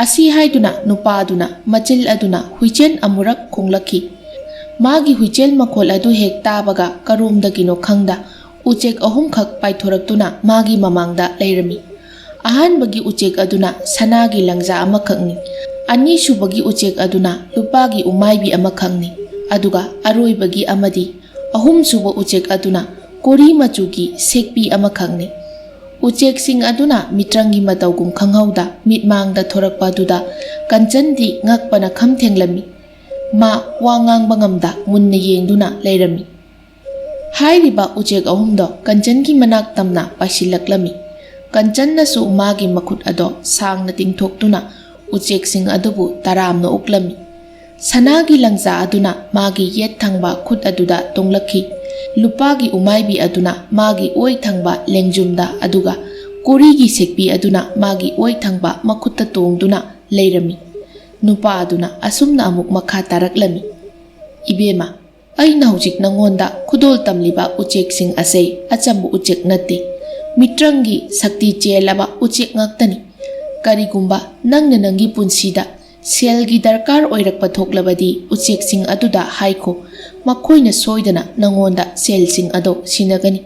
ꯑꯁꯤ ꯍꯥꯏꯗꯨꯅ ꯅꯨꯄꯥꯗꯨꯅ ꯃꯆꯤꯜ ꯑꯗꯨꯅ ꯍꯨꯏꯆꯦꯟ ꯑꯃꯨꯔꯛ ꯈꯣꯡꯂꯛꯈꯤ꯫ ꯃꯥꯒꯤ ꯍꯨꯏꯆꯦꯟ ꯃꯈꯣꯜ ꯑꯗꯨ ꯍꯦꯛ ꯇꯥꯕꯒ ꯀꯔꯣꯝꯗꯒꯤꯅꯣ ꯈꯪꯗ ꯎꯆꯦꯛ ꯑꯍꯨꯝꯈꯛ ꯄꯥꯏꯊꯣꯔꯛꯇꯨꯅ ꯃꯥꯒꯤ ꯃꯃꯥꯡꯗ ꯂꯩꯔꯝꯃꯤ꯫ ꯑꯍꯥꯟꯕꯒꯤ ꯎꯆꯦꯛ ꯑꯗꯨꯅ ꯁꯅꯥꯒꯤ ꯂꯪꯖꯥ ꯑꯃꯈꯛꯅꯤ꯫ ꯑꯅꯤꯁꯨꯕꯒꯤ ꯎꯆꯦꯛ ꯑꯗꯨꯅ ꯂꯨꯄꯥꯒꯤ ꯎꯃꯥꯏꯕꯤ ꯑꯃꯈꯛꯅꯤ꯫ ꯑꯗꯨꯒ ꯑꯔꯣꯏꯕꯒꯤ ꯑꯃꯗꯤ ꯑꯍꯨꯝꯁꯨꯕ ꯎꯆꯦꯛ ꯑꯗꯨꯅ ꯀꯣꯔꯤ ꯃꯆꯨꯒꯤ ꯁꯦꯛꯄꯤ ꯑꯃꯈꯛꯅꯤ꯫ ꯎꯆꯦꯛꯁꯤꯡ ꯑꯗꯨꯅ ꯃꯤꯇ꯭ꯔꯪꯒꯤ ꯃꯇꯧꯒꯨꯝ ꯈꯪꯍꯧꯗ ꯃꯤꯠꯃꯥꯡꯗ ꯊꯣꯔꯛꯄ ꯑꯗꯨꯗ ꯀꯟꯆꯟꯗꯤ ꯉꯛꯄꯅ ꯈꯝ ꯊꯦꯡꯂꯝꯃꯤ꯫ ꯃꯥ ꯋꯥ ꯉꯥꯡꯕ ꯉꯝꯗ ꯃꯨꯟꯅ ꯌꯦꯡꯗꯨꯅ ꯂꯩꯔꯝꯃꯤ꯫ ꯍꯥꯏꯔꯤꯕ ꯎꯆꯦꯛ ꯑꯍꯨꯝꯗꯣ ꯀꯟꯆꯟꯒꯤ ꯃꯅꯥꯛ ꯇꯝꯅ ꯄꯥꯏꯁꯤꯜꯂꯛꯂꯝꯃꯤ꯫ ꯀꯟꯆꯟꯅꯁꯨ ꯃꯥꯒꯤ ꯃꯈꯨꯠ ꯑꯗꯣ ꯁꯥꯡꯅ ꯇꯤꯡꯊꯣꯛꯇꯨꯅ ꯎꯆꯦꯛꯁꯤꯡ ꯑꯗꯨꯕꯨ ꯇꯔꯥꯝꯅ ꯑꯣꯛꯂꯝꯃꯤ꯫ ꯁꯅꯥꯒꯤ ꯂꯪꯖꯥ ꯑꯗꯨꯅ ꯃꯥꯒꯤ ꯌꯦꯠ ꯊꯪꯕ ꯈꯨꯠ ꯑꯗꯨꯗ ꯇꯣꯡꯂꯛꯈꯤ꯫ ꯂꯨꯄꯥꯒꯤ ꯎꯃꯥꯏꯕꯤ ꯑꯗꯨꯅ ꯃꯥꯒꯤ ꯑꯣꯏ ꯊꯪꯕ ꯂꯦꯡꯖꯨꯝꯗ, ꯑꯗꯨꯒ ꯀꯣꯔꯤꯒꯤ ꯁꯦꯛꯄꯤ ꯑꯗꯨꯅ ꯃꯥꯒꯤ ꯑꯣꯏ ꯊꯪꯕ ꯃꯈꯨꯠꯇ ꯇꯣꯡꯗꯨꯅ ꯂꯩꯔꯝꯃꯤ꯫ ꯅꯨꯄꯥ ꯑꯗꯨꯅ ꯑꯁꯨꯝꯅ ꯑꯃꯨꯛ ꯃꯈꯥ ꯇꯥꯔꯛꯂꯝꯃꯤ, "ꯏꯕꯦꯝꯃ, ꯑꯩꯅ ꯍꯧꯖꯤꯛ ꯅꯉꯣꯟꯗ ꯈꯨꯗꯣꯜ ꯇꯝꯂꯤꯕ ꯎꯆꯦꯛꯁꯤꯡ ꯑꯁꯦ ꯑꯆꯝꯕ ꯎꯆꯦꯛ ꯅꯠꯇꯦ꯫ ꯃꯤꯇ꯭ꯔꯪꯒꯤ ꯁꯛꯇꯤ ꯆꯦꯜꯂꯕ ꯎꯆꯦꯛ ꯉꯥꯛꯇꯅꯤ꯫ ꯀꯔꯤꯒꯨꯝꯕ ꯅꯪꯅ ꯅꯪꯒꯤ ꯄꯨꯟꯁꯤꯗ ꯁꯦꯜꯒꯤ ꯗꯔꯀꯥꯔ ꯑꯣꯏꯔꯛꯄ ꯊꯣꯛꯂꯕꯗꯤ ꯎꯆꯦꯛꯁꯤꯡ ꯑꯗꯨꯗ ꯍꯥꯏꯈꯣ, ꯃꯈꯣꯏꯅ ꯁꯣꯏꯗꯅ ꯅꯉꯣꯟꯗ ꯁꯦꯜꯁꯤꯡ ꯑꯗꯣ ꯁꯤꯟꯅꯒꯅꯤ꯫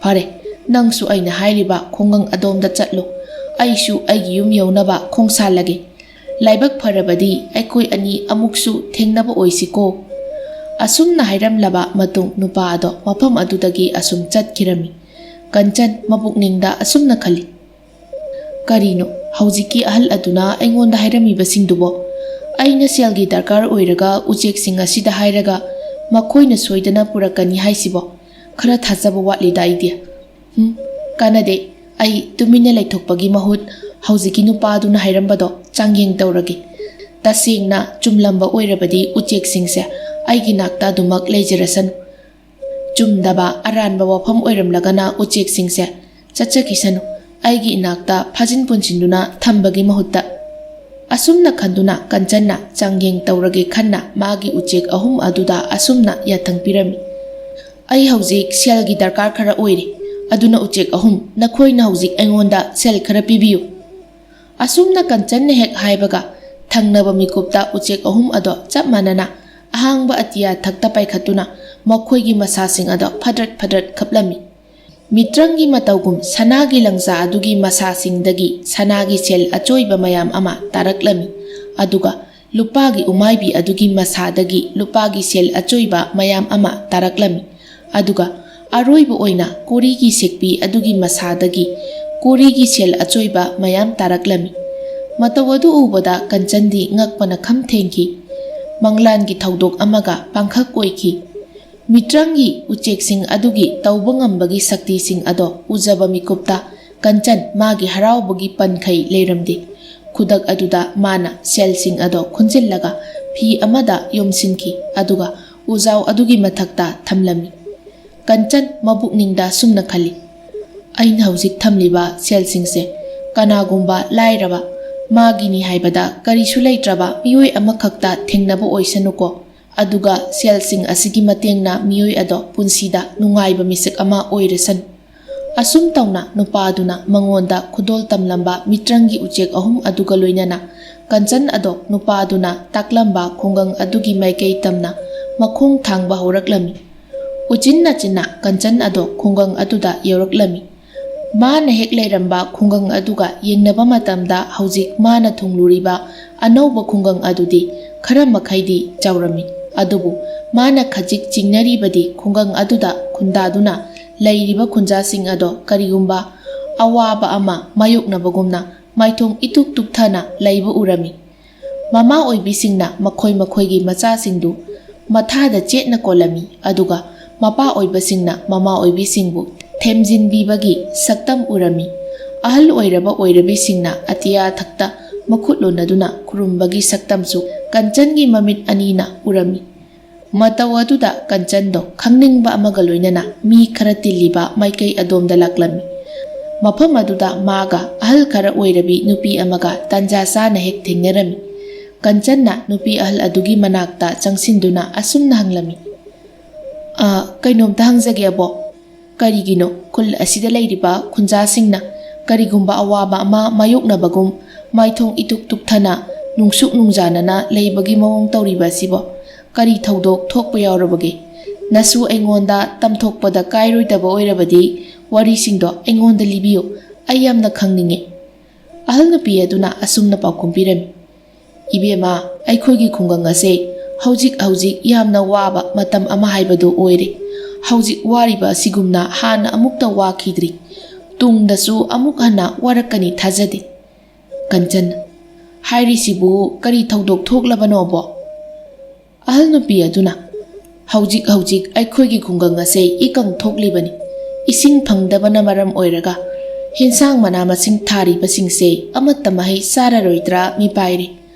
ꯐꯔꯦ, ꯅꯪꯁꯨ ꯑꯩꯅ ꯍꯥꯏꯔꯤꯕ ꯈꯨꯡꯒꯪ ꯑꯗꯣꯝꯗ ꯆꯠꯂꯨ, ꯑꯩꯁꯨ ꯑꯩꯒꯤ ꯌꯨꯝ ꯌꯧꯅꯕ ꯈꯣꯡꯁꯥꯜꯂꯒꯦ꯫ ꯂꯥꯏꯕꯛ ꯐꯔꯕꯗꯤ ꯑꯩꯈꯣꯏ ꯑꯅꯤ ꯑꯃꯨꯛꯁꯨ ꯊꯦꯡꯅꯕ ꯑꯣꯏꯁꯤꯀꯣ"꯫ ꯑꯁꯨꯝꯅ ꯍꯥꯏꯔꯝꯂꯕ ꯃꯇꯨꯡ ꯅꯨꯄꯥ ꯑꯗꯣ ꯃꯐꯝ ꯑꯗꯨꯗꯒꯤ ꯑꯁꯨꯝ ꯆꯠꯈꯤꯔꯝꯃꯤ꯫ ꯀꯟꯆꯟ ꯃꯄꯨꯛꯅꯤꯡꯗ ꯑꯁꯨꯝꯅ ꯈꯜꯂꯤ, "ꯀꯔꯤꯅꯣ ꯍꯧꯖꯤꯛꯀꯤ ꯑꯍꯜ ꯑꯗꯨꯅ ꯑꯩꯉꯣꯟꯗ ꯍꯥꯏꯔꯝꯃꯤꯕꯁꯤꯡꯗꯨꯕꯣ? ꯑꯩꯅ ꯁꯦꯜꯒꯤ ꯗꯔꯀꯥꯔ ꯑꯣꯏꯔꯒ ꯎꯆꯦꯛꯁꯤꯡ ꯑꯁꯤꯗ ꯍꯥꯏꯔꯒ ꯃꯈꯣꯏꯅ ꯁꯣꯏꯗꯅ ꯄꯨꯔꯛꯀꯅꯤ ꯍꯥꯏꯁꯤꯕꯣ? ꯈꯔ ꯊꯥꯖꯕ ꯋꯥꯠꯂꯤꯗ ꯑꯩꯗꯤ꯫ ꯍꯨꯝ, ꯀꯥꯟꯅꯗꯦ꯫ ꯑꯩ ꯇꯨꯃꯤꯟꯅ ꯂꯩꯊꯣꯛꯄꯒꯤ ꯃꯍꯨꯠ ꯍꯧꯖꯤꯛꯀꯤ ꯅꯨꯄꯥꯗꯨꯅ ꯍꯥꯏꯔꯝꯕꯗꯣ ꯆꯥꯡꯌꯦꯡ ꯇꯧꯔꯒꯦ꯫ ꯇꯁꯦꯡꯅ ꯆꯨꯝꯂꯝꯕ ꯑꯣꯏꯔꯕꯗꯤ ꯎꯆꯦꯛꯁꯤꯡꯁꯦ ꯑꯩꯒꯤ ꯅꯥꯛꯇ ꯑꯗꯨꯃꯛ ꯂꯩꯖꯔꯁꯅꯨ꯫ ꯆꯨꯝꯗꯕ ꯑꯔꯥꯟꯕ ꯋꯥꯐꯝ ꯑꯣꯏꯔꯝꯂꯒꯅ ꯎꯆꯦꯛꯁꯤꯡꯁꯦ ꯆꯠꯆꯈꯤꯁꯅꯨ, ꯑꯩꯒꯤ ꯏꯅꯥꯛꯇ ꯐꯥꯖꯤꯟ ꯄꯨꯟꯁꯤꯟꯗꯨꯅ ꯊꯝꯕꯒꯤ ꯃꯍꯨꯠꯇ"꯫ ꯑꯁꯨꯝꯅ ꯈꯟꯗꯨꯅ ꯀꯟꯆꯟꯅ ꯆꯥꯡꯌꯦꯡ ꯇꯧꯔꯒꯦ ꯈꯟꯅ ꯃꯥꯒꯤ ꯎꯆꯦꯛ ꯑꯍꯨꯝ ꯑꯗꯨꯗ ꯑꯁꯨꯝꯅ ꯌꯥꯊꯪ ꯄꯤꯔꯝꯃꯤ, "ꯑꯩ ꯍꯧꯖꯤꯛ ꯁꯦꯜꯒꯤ ꯗꯔꯀꯥꯔ ꯈꯔ ꯑꯣꯏꯔꯤ, ꯑꯗꯨꯅ ꯎꯆꯦꯛ ꯑꯍꯨꯝ, ꯅꯈꯣꯏꯅ ꯍꯧꯖꯤꯛ ꯑꯩꯉꯣꯟꯗ ꯁꯦꯜ ꯈꯔ ꯄꯤꯕꯤꯌꯨ"꯫ ꯑꯁꯨꯝꯅ ꯀꯟꯆꯟꯅ ꯍꯦꯛ ꯍꯥꯏꯕꯒ, ꯊꯪꯅꯕ ꯃꯤꯀꯨꯞꯇ ꯎꯆꯦꯛ ꯑꯍꯨꯝ ꯑꯗꯣ ꯆꯞ ꯃꯥꯟꯅꯅ ꯑꯍꯥꯡꯕ ꯑꯇꯤꯌꯥ ꯊꯛꯇ ꯄꯥꯏꯈꯠꯇꯨꯅ ꯃꯈꯣꯏꯒꯤ ꯃꯁꯥꯁꯤꯡ ꯑꯗꯣ ꯐꯗ꯭ꯔꯠ ꯐꯗ꯭ꯔꯠ ꯈꯞꯂꯝꯃꯤ꯫ ꯃꯤꯇ꯭ꯔꯪꯒꯤ ꯃꯇꯧꯒꯨꯝ ꯁꯅꯥꯒꯤ ꯂꯪꯖꯥ ꯑꯗꯨꯒꯤ ꯃꯁꯥꯁꯤꯡꯗꯒꯤ ꯁꯅꯥꯒꯤ ꯁꯦꯜ ꯑꯆꯣꯏꯕ ꯃꯌꯥꯝ ꯑꯃ ꯇꯥꯔꯛꯂꯝꯃꯤ, ꯑꯗꯨꯒ ꯂꯨꯄꯥꯒꯤ ꯎꯃꯥꯏꯕꯤ ꯑꯗꯨꯒꯤ ꯃꯁꯥꯗꯒꯤ ꯂꯨꯄꯥꯒꯤ ꯁꯦꯜ ꯑꯆꯣꯏꯕ ꯃꯌꯥꯝ ꯑꯃ ꯇꯥꯔꯛꯂꯝꯃꯤ, ꯑꯗꯨꯒ ꯑꯔꯣꯏꯕ ꯑꯣꯏꯅ ꯀꯣꯔꯤꯒꯤ ꯁꯦꯛꯄꯤ ꯑꯗꯨꯒꯤ ꯃꯁꯥꯗꯒꯤ ꯀꯣꯔꯤꯒꯤ ꯁꯦꯜ ꯑꯆꯣꯏꯕ ꯃꯌꯥꯝ ꯇꯥꯔꯛꯂꯝꯃꯤ꯫ ꯃꯇꯧ ꯑꯗꯨ ꯎꯕꯗ ꯀꯟꯆꯟꯗꯤ ꯉꯛꯄꯅ ꯈꯝ ꯊꯦꯡꯈꯤ꯫ ꯃꯪꯂꯥꯟꯒꯤ ꯊꯧꯗꯣꯛ ꯑꯃꯒ ꯄꯥꯡꯈꯛ ꯑꯣꯏꯈꯤ꯫ ꯃꯤꯇ꯭ꯔꯪꯒꯤ ꯎꯆꯦꯛꯁꯤꯡ ꯑꯗꯨꯒꯤ ꯇꯧꯕ ꯉꯝꯕꯒꯤ ꯁꯛꯇꯤꯁꯤꯡ ꯑꯗꯣ ꯎꯖꯕ ꯃꯤꯀꯨꯞꯇ ꯀꯟꯆꯟ ꯃꯥꯒꯤ ꯍꯔꯥꯎꯕꯒꯤ ꯄꯟꯈꯩ ꯂꯩꯔꯝꯗꯦ꯫ ꯈꯨꯗꯛ ꯑꯗꯨꯗ ꯃꯥꯅ ꯁꯦꯜꯁꯤꯡ ꯑꯗꯣ ꯈꯨꯟꯖꯤꯜꯂꯒ ꯐꯤ ꯑꯃꯗ ꯌꯣꯝꯁꯤꯟꯈꯤ, ꯑꯗꯨꯒ ꯎꯖꯥꯎ ꯑꯗꯨꯒꯤ ꯃꯊꯛꯇ ꯊꯝꯂꯝꯃꯤ꯫ ꯀꯟꯆꯟ ꯃꯕꯨꯛꯅꯤꯡꯗ ꯁꯨꯝꯅ ꯈꯜꯂꯤ, "ꯑꯩꯅ ꯍꯧꯖꯤꯛ ꯊꯝꯂꯤꯕ ꯁꯦꯜꯁꯤꯡꯁꯦ ꯀꯅꯥꯒꯨꯝꯕ ꯂꯥꯏꯔꯕ, ꯃꯥꯒꯤꯅꯤ ꯍꯥꯏꯕꯗ ꯀꯔꯤꯁꯨ ꯂꯩꯇ꯭ꯔꯕ ꯃꯤꯑꯣꯏ ꯑꯃꯈꯛꯇ ꯊꯦꯡꯅꯕ ꯑꯣꯏꯁꯅꯨꯀꯣ, ꯑꯗꯨꯒ ꯁꯦꯜꯁꯤꯡ ꯑꯁꯤꯒꯤ ꯃꯇꯦꯡꯅ ꯃꯤꯑꯣꯏ ꯑꯗꯣ ꯄꯨꯟꯁꯤꯗ ꯅꯨꯡꯉꯥꯏꯕ ꯃꯤꯁꯛ ꯑꯃ ꯑꯣꯏꯔꯁꯅꯨ꯫" ꯑꯁꯨꯝ ꯇꯧꯅ ꯅꯨꯄꯥꯗꯨꯅ ꯃꯉꯣꯟꯗ ꯈꯨꯗꯣꯜ ꯇꯝꯂꯝꯕ ꯃꯤꯇ꯭ꯔꯪꯒꯤ ꯎꯆꯦꯛ ꯑꯍꯨꯝ ꯑꯗꯨꯒ ꯂꯣꯏꯅꯅ ꯀꯟꯆꯟ ꯑꯗꯣ ꯅꯨꯄꯥꯗꯨꯅ ꯇꯥꯛꯂꯝꯕ ꯈꯨꯡꯒꯪ ꯑꯗꯨꯒꯤ ꯃꯥꯏꯀꯩ ꯇꯝꯅ ꯃꯈꯣꯡ ꯊꯥꯡꯕ ꯍꯧꯔꯛꯂꯝꯃꯤ꯫ ꯎꯆꯤꯟ ꯅꯥꯆꯤꯟꯅ ꯀꯟꯆꯟ ꯑꯗꯣ ꯈꯨꯡꯒꯪ ꯑꯗꯨꯗ ꯌꯧꯔꯛꯂꯝꯃꯤ꯫ ꯃꯥꯅ ꯍꯦꯛ ꯂꯩꯔꯝꯕ ꯈꯨꯡꯒꯪ ꯑꯗꯨꯒ ꯌꯦꯡꯅꯕ ꯃꯇꯝꯗ ꯍꯧꯖꯤꯛ ꯃꯥꯅ ꯊꯨꯡꯂꯨꯔꯤꯕ ꯑꯅꯧꯕ ꯈꯨꯡꯒꯪ ꯑꯗꯨꯗꯤ ꯈꯔ ꯃꯈꯩꯗꯤ ꯆꯥꯎꯔꯝꯃꯤ꯫ ꯑꯗꯨꯕꯨ ꯃꯥꯅ ꯈꯖꯤꯛ ꯆꯤꯡꯅꯔꯤꯕꯗꯤ ꯈꯨꯡꯒꯪ ꯑꯗꯨꯗ ꯈꯨꯟꯗꯥꯗꯨꯅ ꯂꯩꯔꯤꯕ ꯈꯨꯟꯖꯥꯁꯤꯡ ꯑꯗꯣ ꯀꯔꯤꯒꯨꯝꯕ ꯑꯋꯥꯕ ꯑꯃ ꯃꯥꯌꯣꯛꯅꯕꯒꯨꯝꯅ ꯃꯥꯏꯊꯣꯡ ꯏꯇꯨꯛ ꯇꯨꯛꯊꯅ ꯂꯩꯕ ꯎꯔꯝꯃꯤ꯫ ꯃꯃꯥ ꯑꯣꯏꯕꯤꯁꯤꯡꯅ ꯃꯈꯣꯏ ꯃꯈꯣꯏꯒꯤ ꯃꯆꯥꯁꯤꯡꯗꯨ ꯃꯊꯥꯗ ꯆꯦꯠꯅ ꯀꯣꯜꯂꯝꯃꯤ, ꯑꯗꯨꯒ ꯃꯄꯥ ꯑꯣꯏꯕꯁꯤꯡꯅ ꯃꯃꯥ ꯑꯣꯏꯕꯤꯁꯤꯡꯕꯨ ꯊꯦꯝꯖꯤꯟꯕꯤꯕꯒꯤ ꯁꯛꯇꯝ ꯎꯔꯝꯃꯤ꯫ ꯑꯍꯜ ꯑꯣꯏꯔꯕ ꯑꯣꯏꯔꯕꯤꯁꯤꯡꯅ ꯑꯇꯤꯌꯥ ꯊꯛꯇ ꯃꯈꯨꯠ ꯂꯣꯟꯅꯗꯨꯅ ꯈꯨꯔꯨꯝꯕꯒꯤ ꯁꯛꯇꯝꯁꯨ ꯀꯟꯆꯟꯒꯤ ꯃꯃꯤꯠ ꯑꯅꯤꯅ ꯎꯔꯝꯃꯤ꯫ ꯃꯇꯧ ꯑꯗꯨꯗ ꯀꯟꯆꯟꯗꯣ ꯈꯪꯅꯤꯡꯕ ꯑꯃꯒ ꯂꯣꯏꯅꯅ ꯃꯤ ꯈꯔ ꯇꯤꯜꯂꯤꯕ ꯃꯥꯏꯀꯩ ꯑꯗꯣꯝꯗ ꯂꯥꯛꯂꯝꯃꯤ꯫ ꯃꯐꯝ ꯑꯗꯨꯗ ꯃꯥꯒ ꯑꯍꯜ ꯈꯔ ꯑꯣꯏꯔꯕꯤ ꯅꯨꯄꯤ ꯑꯃꯒ ꯇꯥꯟꯖꯥ ꯆꯥꯅ ꯍꯦꯛ ꯊꯦꯡꯅꯔꯝꯃꯤ꯫ ꯀꯟꯆꯟꯅ ꯅꯨꯄꯤ ꯑꯍꯜ ꯑꯗꯨꯒꯤ ꯃꯅꯥꯛꯇ ꯆꯪꯁꯤꯟꯗꯨꯅ ꯑꯁꯨꯝꯅ ꯍꯪꯂꯝꯃꯤ, "ꯑ, ꯀꯩꯅꯣꯝꯇ ꯍꯪꯖꯒꯦ ꯑꯕꯣꯛ꯫ ꯀꯔꯤꯒꯤꯅꯣ ꯈꯨꯜ ꯑꯁꯤꯗ ꯂꯩꯔꯤꯕ ꯈꯨꯟꯖꯥꯁꯤꯡꯅ ꯀꯔꯤꯒꯨꯝꯕ ꯑꯋꯥꯕ ꯑꯃ ꯃꯥꯌꯣꯛꯅꯕꯒꯨꯝ ꯃꯥꯏꯊꯣꯡ ꯏꯇꯨꯛ ꯇꯨꯛꯊꯅ ꯅꯨꯡꯁꯨꯛ ꯅꯨꯡꯖꯥꯅꯅ ꯂꯩꯕꯒꯤ ꯃꯑꯣꯡ ꯇꯧꯔꯤꯕ ꯑꯁꯤꯕꯣ? ꯀꯔꯤ ꯊꯧꯗꯣꯛ ꯊꯣꯛꯄ ꯌꯥꯎꯔꯕꯒꯦ? ꯅꯁꯨ ꯑꯩꯉꯣꯟꯗ ꯇꯝꯊꯣꯛꯄꯗ ꯀꯥꯏꯔꯣꯏꯗꯕ ꯑꯣꯏꯔꯕꯗꯤ ꯋꯥꯔꯤꯁꯤꯡꯗꯣ ꯑꯩꯉꯣꯟꯗ ꯂꯤꯕꯤꯌꯨ, ꯑꯩ ꯌꯥꯝꯅ ꯈꯪꯅꯤꯡꯉꯤ꯫" ꯑꯍꯜ ꯅꯨꯄꯤ ꯑꯗꯨꯅ ꯑꯁꯨꯝꯅ ꯄꯥꯎꯈꯨꯝ ꯄꯤꯔꯝꯃꯤ, "ꯏꯕꯦꯝꯃ, ꯑꯩꯈꯣꯏꯒꯤ ꯈꯨꯡꯒꯪ ꯑꯁꯦ ꯍꯧꯖꯤꯛ ꯍꯧꯖꯤꯛ ꯌꯥꯝꯅ ꯋꯥꯕ ꯃꯇꯝ ꯑꯃ ꯍꯥꯏꯕꯗꯨ ꯑꯣꯏꯔꯦ꯫ ꯍꯧꯖꯤꯛ ꯋꯥꯔꯤꯕ ꯑꯁꯤꯒꯨꯝꯅ ꯍꯥꯟꯅ ꯑꯃꯨꯛꯇ ꯋꯥꯈꯤꯗ꯭ꯔꯤ꯫ ꯇꯨꯡꯗꯁꯨ ꯑꯃꯨꯛ ꯍꯟꯅ ꯋꯥꯔꯛꯀꯅꯤ ꯊꯥꯖꯗꯦ꯫" ꯀꯟꯆꯟ, "ꯍꯥꯏꯔꯤꯁꯤꯕꯨ ꯀꯔꯤ ꯊꯧꯗꯣꯛ ꯊꯣꯛꯂꯕꯅꯣꯕꯣ?" ꯑꯍꯜ ꯅꯨꯄꯤ ꯑꯗꯨꯅ, "ꯍꯧꯖꯤꯛ ꯍꯧꯖꯤꯛ ꯑꯩꯈꯣꯏꯒꯤ ꯈꯨꯡꯒꯪ ꯑꯁꯦ ꯏꯀꯪ ꯊꯣꯛꯂꯤꯕꯅꯤ꯫ ꯏꯁꯤꯡ ꯐꯪꯗꯕꯅ ꯃꯔꯝ ꯑꯣꯏꯔꯒ ꯍꯦꯟꯁꯥꯡ ꯃꯅꯥ ꯃꯁꯤꯡ ꯊꯥꯔꯤꯕꯁꯤꯡꯁꯦ ꯑꯃꯠꯇ ꯃꯍꯩ ꯆꯥꯔꯔꯣꯏꯗ꯭ꯔꯥ ꯃꯤꯄꯥꯏꯔꯦ꯫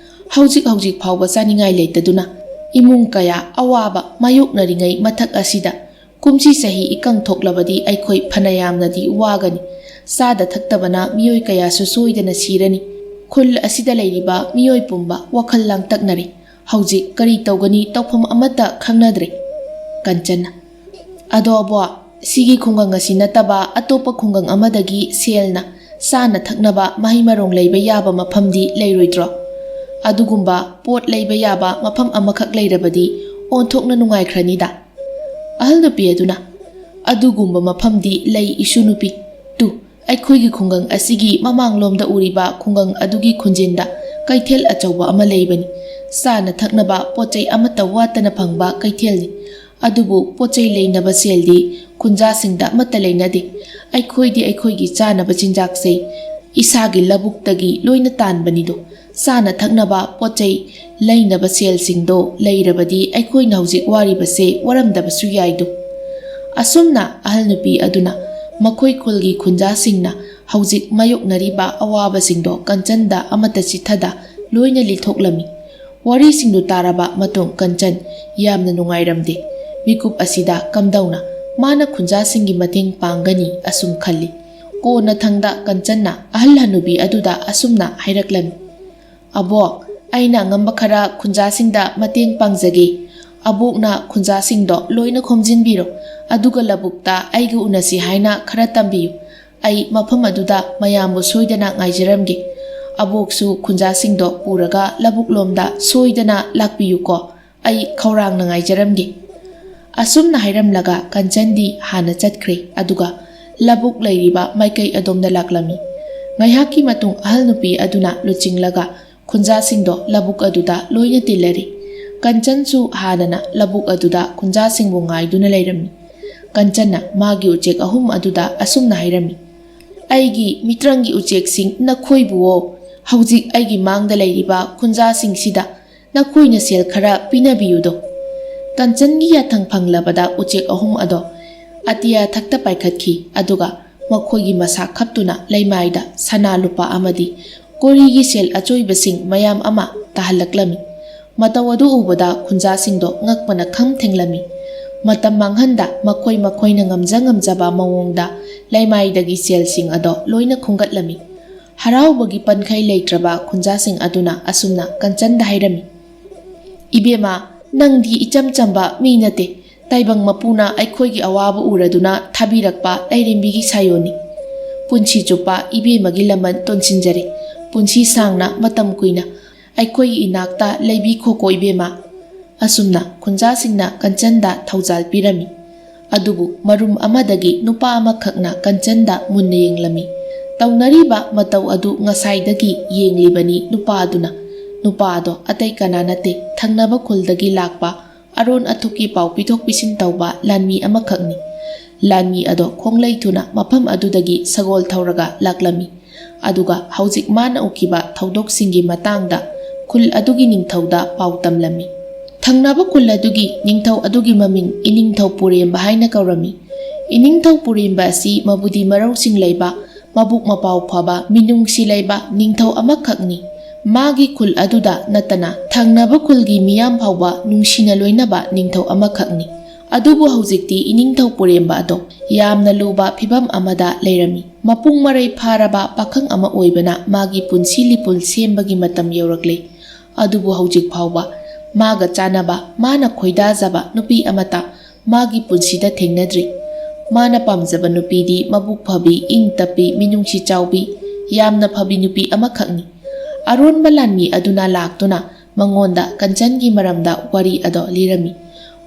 ꯍꯧꯖꯤꯛ ꯍꯧꯖꯤꯛ ꯐꯥꯎꯕ ꯆꯥꯅꯤꯡꯉꯥꯏ ꯂꯩꯇꯗꯨꯅ ꯏꯃꯨꯡ ꯀꯌꯥ ꯑꯋꯥꯕ ꯃꯥꯌꯣꯛꯅꯔꯤꯉꯩ ꯃꯊꯛ ꯑꯁꯤꯗ, ꯀꯨꯝꯁꯤ ꯆꯍꯤ ꯏꯀꯪ ꯊꯣꯛꯂꯕꯗꯤ ꯑꯩꯈꯣꯏ ꯐꯅ ꯌꯥꯝꯅꯗꯤ ꯋꯥꯒꯅꯤ꯫ ꯆꯥꯗ ꯊꯛꯇꯕꯅ ꯃꯤꯑꯣꯏ ꯀꯌꯥꯁꯨ ꯁꯣꯏꯗꯅ ꯁꯤꯔꯅꯤ꯫ ꯈꯨꯜ ꯑꯁꯤꯗ ꯂꯩꯔꯤꯕ ꯃꯤꯑꯣꯏ ꯄꯨꯝꯕ ꯋꯥꯈꯜ ꯂꯥꯡꯇꯛꯅꯔꯦ꯫ ꯍꯧꯖꯤꯛ ꯀꯔꯤ ꯇꯧꯒꯅꯤ, ꯇꯧꯐꯝ ꯑꯃꯠꯇ ꯈꯪꯅꯗ꯭ꯔꯦ꯫ ꯀꯟꯆꯟꯅ, "ꯑꯗꯣ ꯑꯕꯣ, ꯁꯤꯒꯤ ꯈꯨꯡꯒꯪ ꯑꯁꯤ ꯅꯠꯇꯕ ꯑꯇꯣꯞꯄ ꯈꯨꯡꯒꯪ ꯑꯃꯗꯒꯤ ꯁꯦꯜꯅ ꯆꯥꯅ ꯊꯛꯅꯕ ꯃꯍꯩ ꯃꯔꯣꯡ ꯂꯩꯕ ꯌꯥꯕ ꯃꯐꯝꯗꯤ ꯂꯩꯔꯣꯏꯗ꯭ꯔꯣ? ꯑꯗꯨꯒꯨꯝꯕ ꯄꯣꯠ ꯂꯩꯕ ꯌꯥꯕ ꯃꯐꯝ ꯑꯃꯈꯛ ꯂꯩꯔꯕꯗꯤ ꯑꯣꯟꯊꯣꯛꯅ ꯅꯨꯡꯉꯥꯏꯈ꯭ꯔꯅꯤꯗ꯫" ꯑꯍꯜ ꯅꯨꯄꯤ ꯑꯗꯨꯅ, "ꯑꯗꯨꯒꯨꯝꯕ ꯃꯐꯝꯗꯤ ꯂꯩ, ꯏꯁꯨ ꯅꯨꯄꯤ꯫ ꯇꯨ, ꯑꯩꯈꯣꯏꯒꯤ ꯈꯨꯡꯒꯪ ꯑꯁꯤꯒꯤ ꯃꯃꯥꯡꯂꯣꯝꯗ ꯎꯔꯤꯕ ꯈꯨꯡꯒꯪ ꯑꯗꯨꯒꯤ ꯈꯨꯟꯖꯤꯟꯗ ꯀꯩꯊꯦꯜ ꯑꯆꯧꯕ ꯑꯃ ꯂꯩꯕꯅꯤ꯫ ꯆꯥꯅ ꯊꯛꯅꯕ ꯄꯣꯠ ꯆꯩ ꯑꯃꯠꯇ ꯋꯥꯠꯇꯅ ꯐꯪꯕ ꯀꯩꯊꯦꯜꯅꯤ꯫ ꯑꯗꯨꯕꯨ ꯄꯣꯠ ꯆꯩ ꯂꯩꯅꯕ ꯁꯦꯜꯗꯤ ꯈꯨꯟꯖꯥꯁꯤꯡꯗ ꯑꯃꯠꯇ ꯂꯩꯅꯗꯦ꯫ ꯑꯩꯈꯣꯏꯗꯤ ꯑꯩꯈꯣꯏꯒꯤ ꯆꯥꯅꯕ ꯆꯤꯟꯖꯥꯛꯁꯦ ꯏꯁꯥꯒꯤ ꯂꯧꯕꯨꯛꯇꯒꯤ ꯂꯣꯏꯅ ꯇꯥꯟꯕꯅꯤꯗꯣ꯫ ꯆꯥꯅ ꯊꯛꯅꯕ ꯄꯣꯠ ꯆꯩ ꯂꯩꯅꯕ ꯁꯦꯜꯁꯤꯡꯗꯣ ꯂꯩꯔꯕꯗꯤ ꯑꯩꯈꯣꯏꯅ ꯍꯧꯖꯤꯛ ꯋꯥꯔꯤꯕꯁꯦ ꯋꯥꯔꯝꯗꯕꯁꯨ ꯌꯥꯏꯗꯣ꯫" ꯑꯁꯨꯝꯅ ꯑꯍꯜ ꯅꯨꯄꯤ ꯑꯗꯨꯅ ꯃꯈꯣꯏ ꯈꯨꯜꯒꯤ ꯈꯨꯟꯖꯥꯁꯤꯡꯅ ꯍꯧꯖꯤꯛ ꯃꯥꯌꯣꯛꯅꯔꯤꯕ ꯑꯋꯥꯕꯁꯤꯡꯗꯣ ꯀꯟꯆꯟꯗ ꯑꯃꯠꯇ ꯆꯤꯠꯊꯗ ꯂꯣꯏꯅ ꯂꯤꯊꯣꯛꯂꯝꯃꯤ꯫ ꯋꯥꯔꯤꯁꯤꯡꯗꯨ ꯇꯥꯔꯕ ꯃꯇꯨꯡ ꯀꯟꯆꯟ ꯌꯥꯝꯅ ꯅꯨꯡꯉꯥꯏꯔꯝꯗꯦ꯫ ꯃꯤꯀꯨꯞ ꯑꯁꯤꯗ ꯀꯝꯗꯧꯅ ꯃꯥꯅ ꯈꯨꯟꯖꯥꯁꯤꯡꯒꯤ ꯃꯇꯦꯡ ꯄꯥꯡꯒꯅꯤ ꯑꯁꯨꯝ ꯈꯜꯂꯤ꯫ ꯀꯣꯟꯅꯊꯪꯗ ꯀꯟꯆꯟꯅ ꯑꯍꯜ ꯍꯅꯨꯕꯤ ꯑꯗꯨꯗ ꯑꯁꯨꯝꯅ ꯍꯥꯏꯔꯛꯂꯝꯃꯤ, "ꯑꯕꯣꯛ, ꯑꯩꯅ ꯑꯉꯝꯕ ꯈꯔ ꯈꯨꯟꯖꯥꯁꯤꯡꯗ ꯃꯇꯦꯡ ꯄꯥꯡꯖꯒꯦ꯫ ꯑꯕꯣꯛꯅ ꯈꯨꯟꯖꯥꯁꯤꯡꯗꯣ ꯂꯣꯏꯅ ꯈꯣꯝꯖꯤꯟꯕꯤꯔꯣ, ꯑꯗꯨꯒ ꯂꯧꯕꯨꯛꯇ ꯑꯩꯒ ꯎꯅꯁꯤ ꯍꯥꯏꯅ ꯈꯔ ꯇꯝꯕꯤꯌꯨ꯫ ꯑꯩ ꯃꯐꯝ ꯑꯗꯨꯗ ꯃꯌꯥꯝꯕꯨ ꯁꯣꯏꯗꯅ ꯉꯥꯏꯖꯔꯝꯒꯦ꯫ ꯑꯕꯣꯛꯁꯨ ꯈꯨꯟꯖꯥꯁꯤꯡꯗꯣ ꯄꯨꯔꯒ ꯂꯧꯕꯨꯛꯂꯣꯝꯗ ꯁꯣꯏꯗꯅ ꯂꯥꯛꯄꯤꯌꯨꯀꯣ꯫ ꯑꯩ ꯈꯧꯔꯥꯡꯅ ꯉꯥꯏꯖꯔꯝꯒꯦ꯫" ꯑꯁꯨꯝꯅ ꯍꯥꯏꯔꯝꯂꯒ ꯀꯟꯆꯟꯗꯤ ꯍꯥꯟꯅ ꯆꯠꯈ꯭ꯔꯦ, ꯑꯗꯨꯒ ꯂꯧꯕꯨꯛ ꯂꯩꯔꯤꯕ ꯃꯥꯏꯀꯩ ꯑꯗꯣꯝꯗ ꯂꯥꯛꯂꯝꯃꯤ꯫ ꯉꯥꯏꯍꯥꯛꯀꯤ ꯃꯇꯨꯡ ꯑꯍꯜ ꯅꯨꯄꯤ ꯑꯗꯨꯅ ꯂꯨꯆꯤꯡꯂꯒ ꯈꯨꯟꯖꯥꯁꯤꯡꯗꯣ ꯂꯧꯕꯨꯛ ꯑꯗꯨꯗ ꯂꯣꯏꯅ ꯇꯤꯜꯂꯔꯦ꯫ ꯀꯟꯆꯟꯁꯨ ꯍꯥꯟꯅꯅ ꯂꯧꯕꯨꯛ ꯑꯗꯨꯗ ꯈꯨꯟꯖꯥꯁꯤꯡꯕꯨ ꯉꯥꯏꯗꯨꯅ ꯂꯩꯔꯝꯃꯤ꯫ ꯀꯟꯆꯟꯅ ꯃꯥꯒꯤ ꯎꯆꯦꯛ ꯑꯍꯨꯝ ꯑꯗꯨꯗ ꯑꯁꯨꯝꯅ ꯍꯥꯏꯔꯝꯃꯤ, "ꯑꯩꯒꯤ ꯃꯤꯇ꯭ꯔꯪꯒꯤ ꯎꯆꯦꯛꯁꯤꯡ, ꯅꯈꯣꯏꯕꯨꯑꯣ, ꯍꯧꯖꯤꯛ ꯑꯩꯒꯤ ꯃꯥꯡꯗ ꯂꯩꯔꯤꯕ ꯈꯨꯟꯖꯥꯁꯤꯡꯁꯤꯗ ꯅꯈꯣꯏꯅ ꯁꯦꯜ ꯈꯔ ꯄꯤꯅꯕꯤꯌꯨꯗꯣ꯫" ꯀꯟꯆꯟꯒꯤ ꯌꯥꯊꯪ ꯐꯪꯂꯕꯗ ꯎꯆꯦꯛ ꯑꯍꯨꯝ ꯑꯗꯣ ꯑꯇꯤꯌꯥ ꯊꯛꯇ ꯄꯥꯏꯈꯠꯈꯤ, ꯑꯗꯨꯒ ꯃꯈꯣꯏꯒꯤ ꯃꯁꯥ ꯈꯞꯇꯨꯅ ꯂꯩꯃꯥꯏꯗ ꯁꯅꯥ ꯂꯨꯄꯥ ꯑꯃꯗꯤ ꯀꯣꯔꯤꯒꯤ ꯁꯦꯜ ꯑꯆꯣꯏꯕꯁꯤꯡ ꯃꯌꯥꯝ ꯑꯃ ꯇꯥꯍꯜꯂꯛꯂꯝꯃꯤ꯫ ꯃꯇꯧ ꯑꯗꯨ ꯎꯕꯗ ꯈꯨꯟꯖꯥꯁꯤꯡꯗꯣ ꯉꯛꯄꯅ ꯈꯝ ꯊꯦꯡꯂꯝꯃꯤ꯫ ꯃꯇꯝ ꯃꯥꯡꯍꯟꯗ ꯃꯈꯣꯏ ꯃꯈꯣꯏꯅ ꯉꯝꯖ ꯉꯝꯖꯕ ꯃꯑꯣꯡꯗ ꯂꯩꯃꯥꯏꯗꯒꯤ ꯁꯦꯜꯁꯤꯡ ꯑꯗꯣ ꯂꯣꯏꯅ ꯈꯨꯝꯒꯠꯂꯝꯃꯤ꯫ ꯍꯔꯥꯎꯕꯒꯤ ꯄꯟꯈꯩ ꯂꯩꯇ꯭ꯔꯕ ꯈꯨꯟꯖꯥꯁꯤꯡ ꯑꯗꯨꯅ ꯑꯁꯨꯝꯅ ꯀꯟꯆꯟꯗ ꯍꯥꯏꯔꯝꯃꯤ, "ꯏꯕꯦꯝꯃ, ꯅꯪꯗꯤ ꯏꯆꯝ ꯆꯝꯕ ꯃꯤ ꯅꯠꯇꯦ꯫ ꯇꯥꯏꯕꯪ ꯃꯄꯨꯅ ꯑꯩꯈꯣꯏꯒꯤ ꯑꯋꯥꯕ ꯎꯔꯗꯨꯅ ꯊꯥꯕꯤꯔꯛꯄ ꯂꯥꯏꯔꯦꯝꯕꯤꯒꯤ ꯁꯥꯌꯣꯟꯅꯤ꯫ ꯄꯨꯟꯁꯤ ꯆꯨꯞꯄ ꯏꯕꯦꯝꯃꯒꯤ ꯂꯃꯟ ꯇꯣꯟꯁꯤꯟꯖꯔꯦ꯫ ꯄꯨꯟꯁꯤ ꯁꯥꯡꯅ ꯃꯇꯝ ꯀꯨꯏꯅ ꯑꯩꯈꯣꯏꯒꯤ ꯏꯅꯥꯛꯇ ꯂꯩꯕꯤꯈꯣꯀꯣ ꯏꯕꯦꯝꯃ"꯫ ꯑꯁꯨꯝꯅ ꯈꯨꯟꯖꯥꯁꯤꯡꯅ ꯀꯟꯆꯟꯗ ꯊꯧꯖꯥꯜ ꯄꯤꯔꯝꯃꯤ꯫ ꯑꯗꯨꯕꯨ ꯃꯔꯨꯝ ꯑꯃꯗꯒꯤ ꯅꯨꯄꯥ ꯑꯃꯈꯛꯅ ꯀꯟꯆꯟꯗ ꯃꯨꯟꯅ ꯌꯦꯡꯂꯝꯃꯤ꯫ ꯇꯧꯅꯔꯤꯕ ꯃꯇꯧ ꯑꯗꯨ ꯉꯁꯥꯏꯗꯒꯤ ꯌꯦꯡꯂꯤꯕꯅꯤ ꯅꯨꯄꯥ ꯑꯗꯨꯅ꯫ ꯅꯨꯄꯥ ꯑꯗꯣ ꯑꯇꯩ ꯀꯅꯥ ꯅꯠꯇꯦ, ꯊꯪꯅꯕ ꯈꯨꯜꯗꯒꯤ ꯂꯥꯛꯄ ꯑꯔꯣꯟ ꯑꯊꯨꯞꯀꯤ ꯄꯥꯎ ꯄꯤꯊꯣꯛ ꯄꯤꯁꯤꯟ ꯇꯧꯕ ꯂꯥꯟꯃꯤ ꯑꯃꯈꯛꯅꯤ꯫ ꯂꯥꯟꯃꯤ ꯑꯗꯣ ꯈꯣꯡꯂꯩ ꯊꯨꯅ ꯃꯐꯝ ꯑꯗꯨꯗꯒꯤ ꯁꯒꯣꯜ ꯊꯧꯔꯒ ꯂꯥꯛꯂꯝꯃꯤ꯫ ꯑꯗꯨꯒ ꯍꯧꯖꯤꯛ ꯃꯥꯅ ꯎꯈꯤꯕ ꯊꯧꯗꯣꯛꯁꯤꯡꯒꯤ ꯃꯇꯥꯡꯗ ꯈꯨꯜ ꯑꯗꯨꯒꯤ ꯅꯤꯡꯊꯧꯗ ꯄꯥꯎ ꯇꯝꯂꯝꯃꯤ꯫ ꯊꯪꯅꯕ ꯈꯨꯜ ꯑꯗꯨꯒꯤ ꯅꯤꯡꯊꯧ ꯑꯗꯨꯒꯤ ꯃꯃꯤꯡ ꯏꯅꯤꯡꯊꯧ ꯄꯨꯔꯦꯝꯕ ꯍꯥꯏꯅ ꯀꯧꯔꯝꯃꯤ꯫ ꯏꯅꯤꯡꯊꯧ ꯄꯨꯔꯦꯝꯕ ꯑꯁꯤ ꯃꯕꯨꯗꯤ ꯃꯔꯧꯁꯤꯡ ꯂꯩꯕ, ꯃꯕꯨꯛ ꯃꯄꯥꯎ ꯐꯕ, ꯃꯤꯅꯨꯡꯁꯤ ꯂꯩꯕ ꯅꯤꯡꯊꯧ ꯑꯃꯈꯛꯅꯤ꯫ ꯃꯥꯒꯤ ꯈꯨꯜ ꯑꯗꯨꯗ ꯅꯠꯇꯅ ꯊꯪꯅꯕ ꯈꯨꯜꯒꯤ ꯃꯤꯌꯥꯝ ꯐꯥꯎꯕ ꯅꯨꯡꯁꯤꯅ ꯂꯣꯏꯅꯕ ꯅꯤꯡꯊꯧ ꯑꯃꯈꯛꯅꯤ꯫ ꯑꯗꯨꯕꯨ ꯍꯧꯖꯤꯛꯇꯤ ꯏꯅꯤꯡꯊꯧ ꯄꯨꯔꯦꯝꯕ ꯑꯗꯣ ꯌꯥꯝꯅ ꯂꯨꯕ ꯐꯤꯚꯝ ꯑꯃꯗ ꯂꯩꯔꯝꯃꯤ꯫ ꯃꯄꯨꯡ ꯃꯔꯩ ꯐꯥꯔꯕ ꯄꯥꯈꯪ ꯑꯃ ꯑꯣꯏꯕꯅ ꯃꯥꯒꯤ ꯄꯨꯟꯁꯤ ꯂꯤꯄꯨꯟ ꯁꯦꯝꯕꯒꯤ ꯃꯇꯝ ꯌꯧꯔꯛꯂꯦ꯫ ꯑꯗꯨꯕꯨ ꯍꯧꯖꯤꯛ ꯐꯥꯎꯕ ꯃꯥꯒ ꯆꯥꯟꯅꯕ, ꯃꯥꯅ ꯈꯣꯏꯗꯥꯖꯕ ꯅꯨꯄꯤ ꯑꯃꯠꯇ ꯃꯥꯒꯤ ꯄꯨꯟꯁꯤꯗ ꯊꯦꯡꯅꯗ꯭ꯔꯤ꯫ ꯃꯥꯅ ꯄꯥꯝꯖꯕ ꯅꯨꯄꯤꯗꯤ ꯃꯕꯨꯛ ꯐꯕꯤ, ꯏꯪ ꯇꯞꯄꯤ, ꯃꯤꯅꯨꯡꯁꯤ ꯆꯥꯎꯕꯤ, ꯌꯥꯝꯅ ꯐꯕꯤ ꯅꯨꯄꯤ ꯑꯃꯈꯛꯅꯤ꯫ ꯑꯔꯣꯟꯕ ꯂꯥꯟꯃꯤ ꯑꯗꯨꯅ ꯂꯥꯛꯇꯨꯅ ꯃꯉꯣꯟꯗ ꯀꯟꯆꯟꯒꯤ ꯃꯔꯝꯗ ꯋꯥꯔꯤ ꯑꯗꯣ ꯂꯤꯔꯝꯃꯤ꯫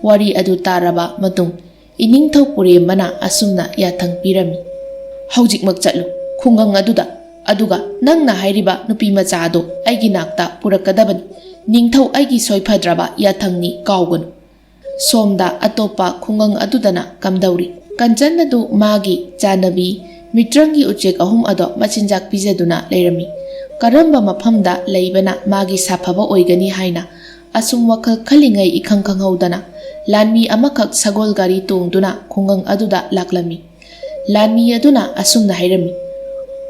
ꯋꯥꯔꯤ ꯑꯗꯨ ꯇꯥꯔꯕ ꯃꯇꯨꯡ ꯏꯅꯤꯡꯊꯧ ꯄꯨꯔꯦꯝꯕꯅ ꯑꯁꯨꯝꯅ ꯌꯥꯊꯪ ꯄꯤꯔꯝꯃꯤ, "ꯍꯧꯖꯤꯛꯃꯛ ꯆꯠꯂꯨ ꯈꯨꯡꯒꯪ ꯑꯗꯨꯗ, ꯑꯗꯨꯒ ꯅꯪꯅ ꯍꯥꯏꯔꯤꯕ ꯅꯨꯄꯤ ꯃꯆꯥ ꯑꯗꯨ ꯑꯩꯒꯤ ꯅꯥꯛꯇ ꯄꯨꯔꯛꯀꯗꯕꯅꯤ꯫ ꯅꯤꯡꯊꯧ ꯑꯩꯒꯤ ꯁꯣꯏꯐꯗ꯭ꯔꯕ ꯌꯥꯊꯪꯅꯤ, ꯀꯥꯎꯒꯅꯨ"꯫ ꯁꯣꯝꯗ ꯑꯇꯣꯞꯄ ꯈꯨꯡꯒꯪ ꯑꯗꯨꯗꯅ ꯀꯝꯗꯧꯔꯤ? ꯀꯟꯆꯟ ꯑꯗꯨ ꯃꯥꯒꯤ ꯆꯥꯅꯕꯤ ꯃꯤꯇ꯭ꯔꯪꯒꯤ ꯎꯆꯦꯛ ꯑꯍꯨꯝ ꯑꯗꯣ ꯃꯆꯤꯟꯖꯥꯛ ꯄꯤꯖꯗꯨꯅ ꯂꯩꯔꯝꯃꯤ꯫ ꯀꯔꯝꯕ ꯃꯐꯝꯗ ꯂꯩꯕꯅ ꯃꯥꯒꯤ ꯁꯥꯐꯕ ꯑꯣꯏꯒꯅꯤ ꯍꯥꯏꯅ ꯑꯁꯨꯝ ꯋꯥꯈꯜ ꯈꯜꯂꯤꯉꯩ ꯏꯈꯪ ꯈꯪꯍꯧꯗꯅ ꯂꯥꯟꯃꯤ ꯑꯃꯈꯛ ꯁꯒꯣꯜ ꯒꯥꯔꯤ ꯇꯣꯡꯗꯨꯅ ꯈꯨꯡꯒꯪ ꯑꯗꯨꯗ ꯂꯥꯛꯂꯝꯃꯤ꯫ ꯂꯥꯟꯃꯤ ꯑꯗꯨꯅ ꯑꯁꯨꯝꯅ ꯍꯥꯏꯔꯝꯃꯤ,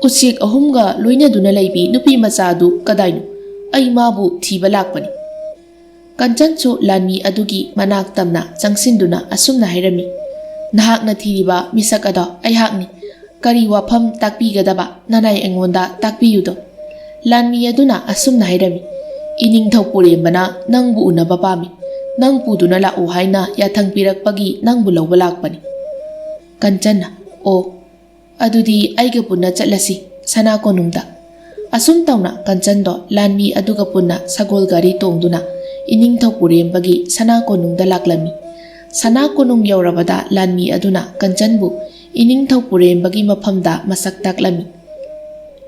"ꯎꯆꯦꯛ ꯑꯍꯨꯝꯒ ꯂꯣꯏꯅꯗꯨꯅ ꯂꯩꯕꯤ ꯅꯨꯄꯤ ꯃꯆꯥ ꯑꯗꯨ ꯀꯗꯥꯏꯅꯣ? ꯑꯩ ꯃꯥꯕꯨ ꯊꯤꯕ ꯂꯥꯛꯄꯅꯤ꯫ ꯀꯟꯆꯟꯁꯨ ꯂꯥꯟꯃꯤ ꯑꯗꯨꯒꯤ ꯃꯅꯥꯛ ꯇꯝꯅ ꯆꯪꯁꯤꯟꯗꯨꯅ ꯑꯁꯨꯝꯅ ꯍꯥꯏꯔꯝꯃꯤ, "ꯅꯍꯥꯛꯅ ꯊꯤꯔꯤꯕ ꯃꯤꯁꯛ ꯑꯗꯣ ꯑꯩꯍꯥꯛꯅꯤ꯫ ꯀꯔꯤ ꯋꯥꯐꯝ ꯇꯥꯛꯄꯤꯒꯗꯕ ꯅꯅꯥꯏ ꯑꯩꯉꯣꯟꯗ ꯇꯥꯛꯄꯤꯌꯨꯗꯣ?" ꯂꯥꯟꯃꯤ ꯑꯗꯨꯅ ꯑꯁꯨꯝꯅ ꯍꯥꯏꯔꯝꯃꯤ, "ꯏꯅꯤꯡꯊꯧ ꯄꯨꯔꯦꯝꯕꯅ ꯅꯪꯕꯨ ꯎꯅꯕ ꯄꯥꯝꯃꯤ꯫ ꯅꯪ ꯄꯨꯗꯨꯅ ꯂꯥꯛꯎ ꯍꯥꯏꯅ ꯌꯥꯊꯪ ꯄꯤꯔꯛꯄꯒꯤ ꯅꯪꯕꯨ ꯂꯧꯕ ꯂꯥꯛꯄꯅꯤ꯫" ꯀꯟꯆꯟꯅ, "ꯑꯣ, ꯑꯗꯨꯗꯤ ꯑꯩꯒ ꯄꯨꯟꯅ ꯆꯠꯂꯁꯤ ꯁꯅꯥ ꯀꯣꯅꯨꯡꯗ꯫" ꯑꯁꯨꯝ ꯇꯧꯅ ꯀꯟꯆꯟꯗꯣ ꯂꯥꯟꯃꯤ ꯑꯗꯨꯒ ꯄꯨꯟꯅ ꯁꯒꯣꯜ ꯒꯥꯔꯤ ꯇꯣꯡꯗꯨꯅ ꯏꯅꯤꯡꯊꯧ ꯄꯨꯔꯦꯝꯕꯒꯤ ꯁꯅꯥ ꯀꯣꯅꯨꯡꯗ ꯂꯥꯛꯂꯝꯃꯤ꯫ ꯁꯅꯥ ꯀꯣꯅꯨꯡ ꯌꯧꯔꯕꯗ ꯂꯥꯟꯃꯤ ꯑꯗꯨꯅ ꯀꯟꯆꯟꯕꯨ ꯏꯅꯤꯡꯊꯧ ꯄꯨꯔꯦꯝꯕꯒꯤ ꯃꯐꯝꯗ ꯃꯁꯛ ꯇꯥꯛꯂꯝꯃꯤ꯫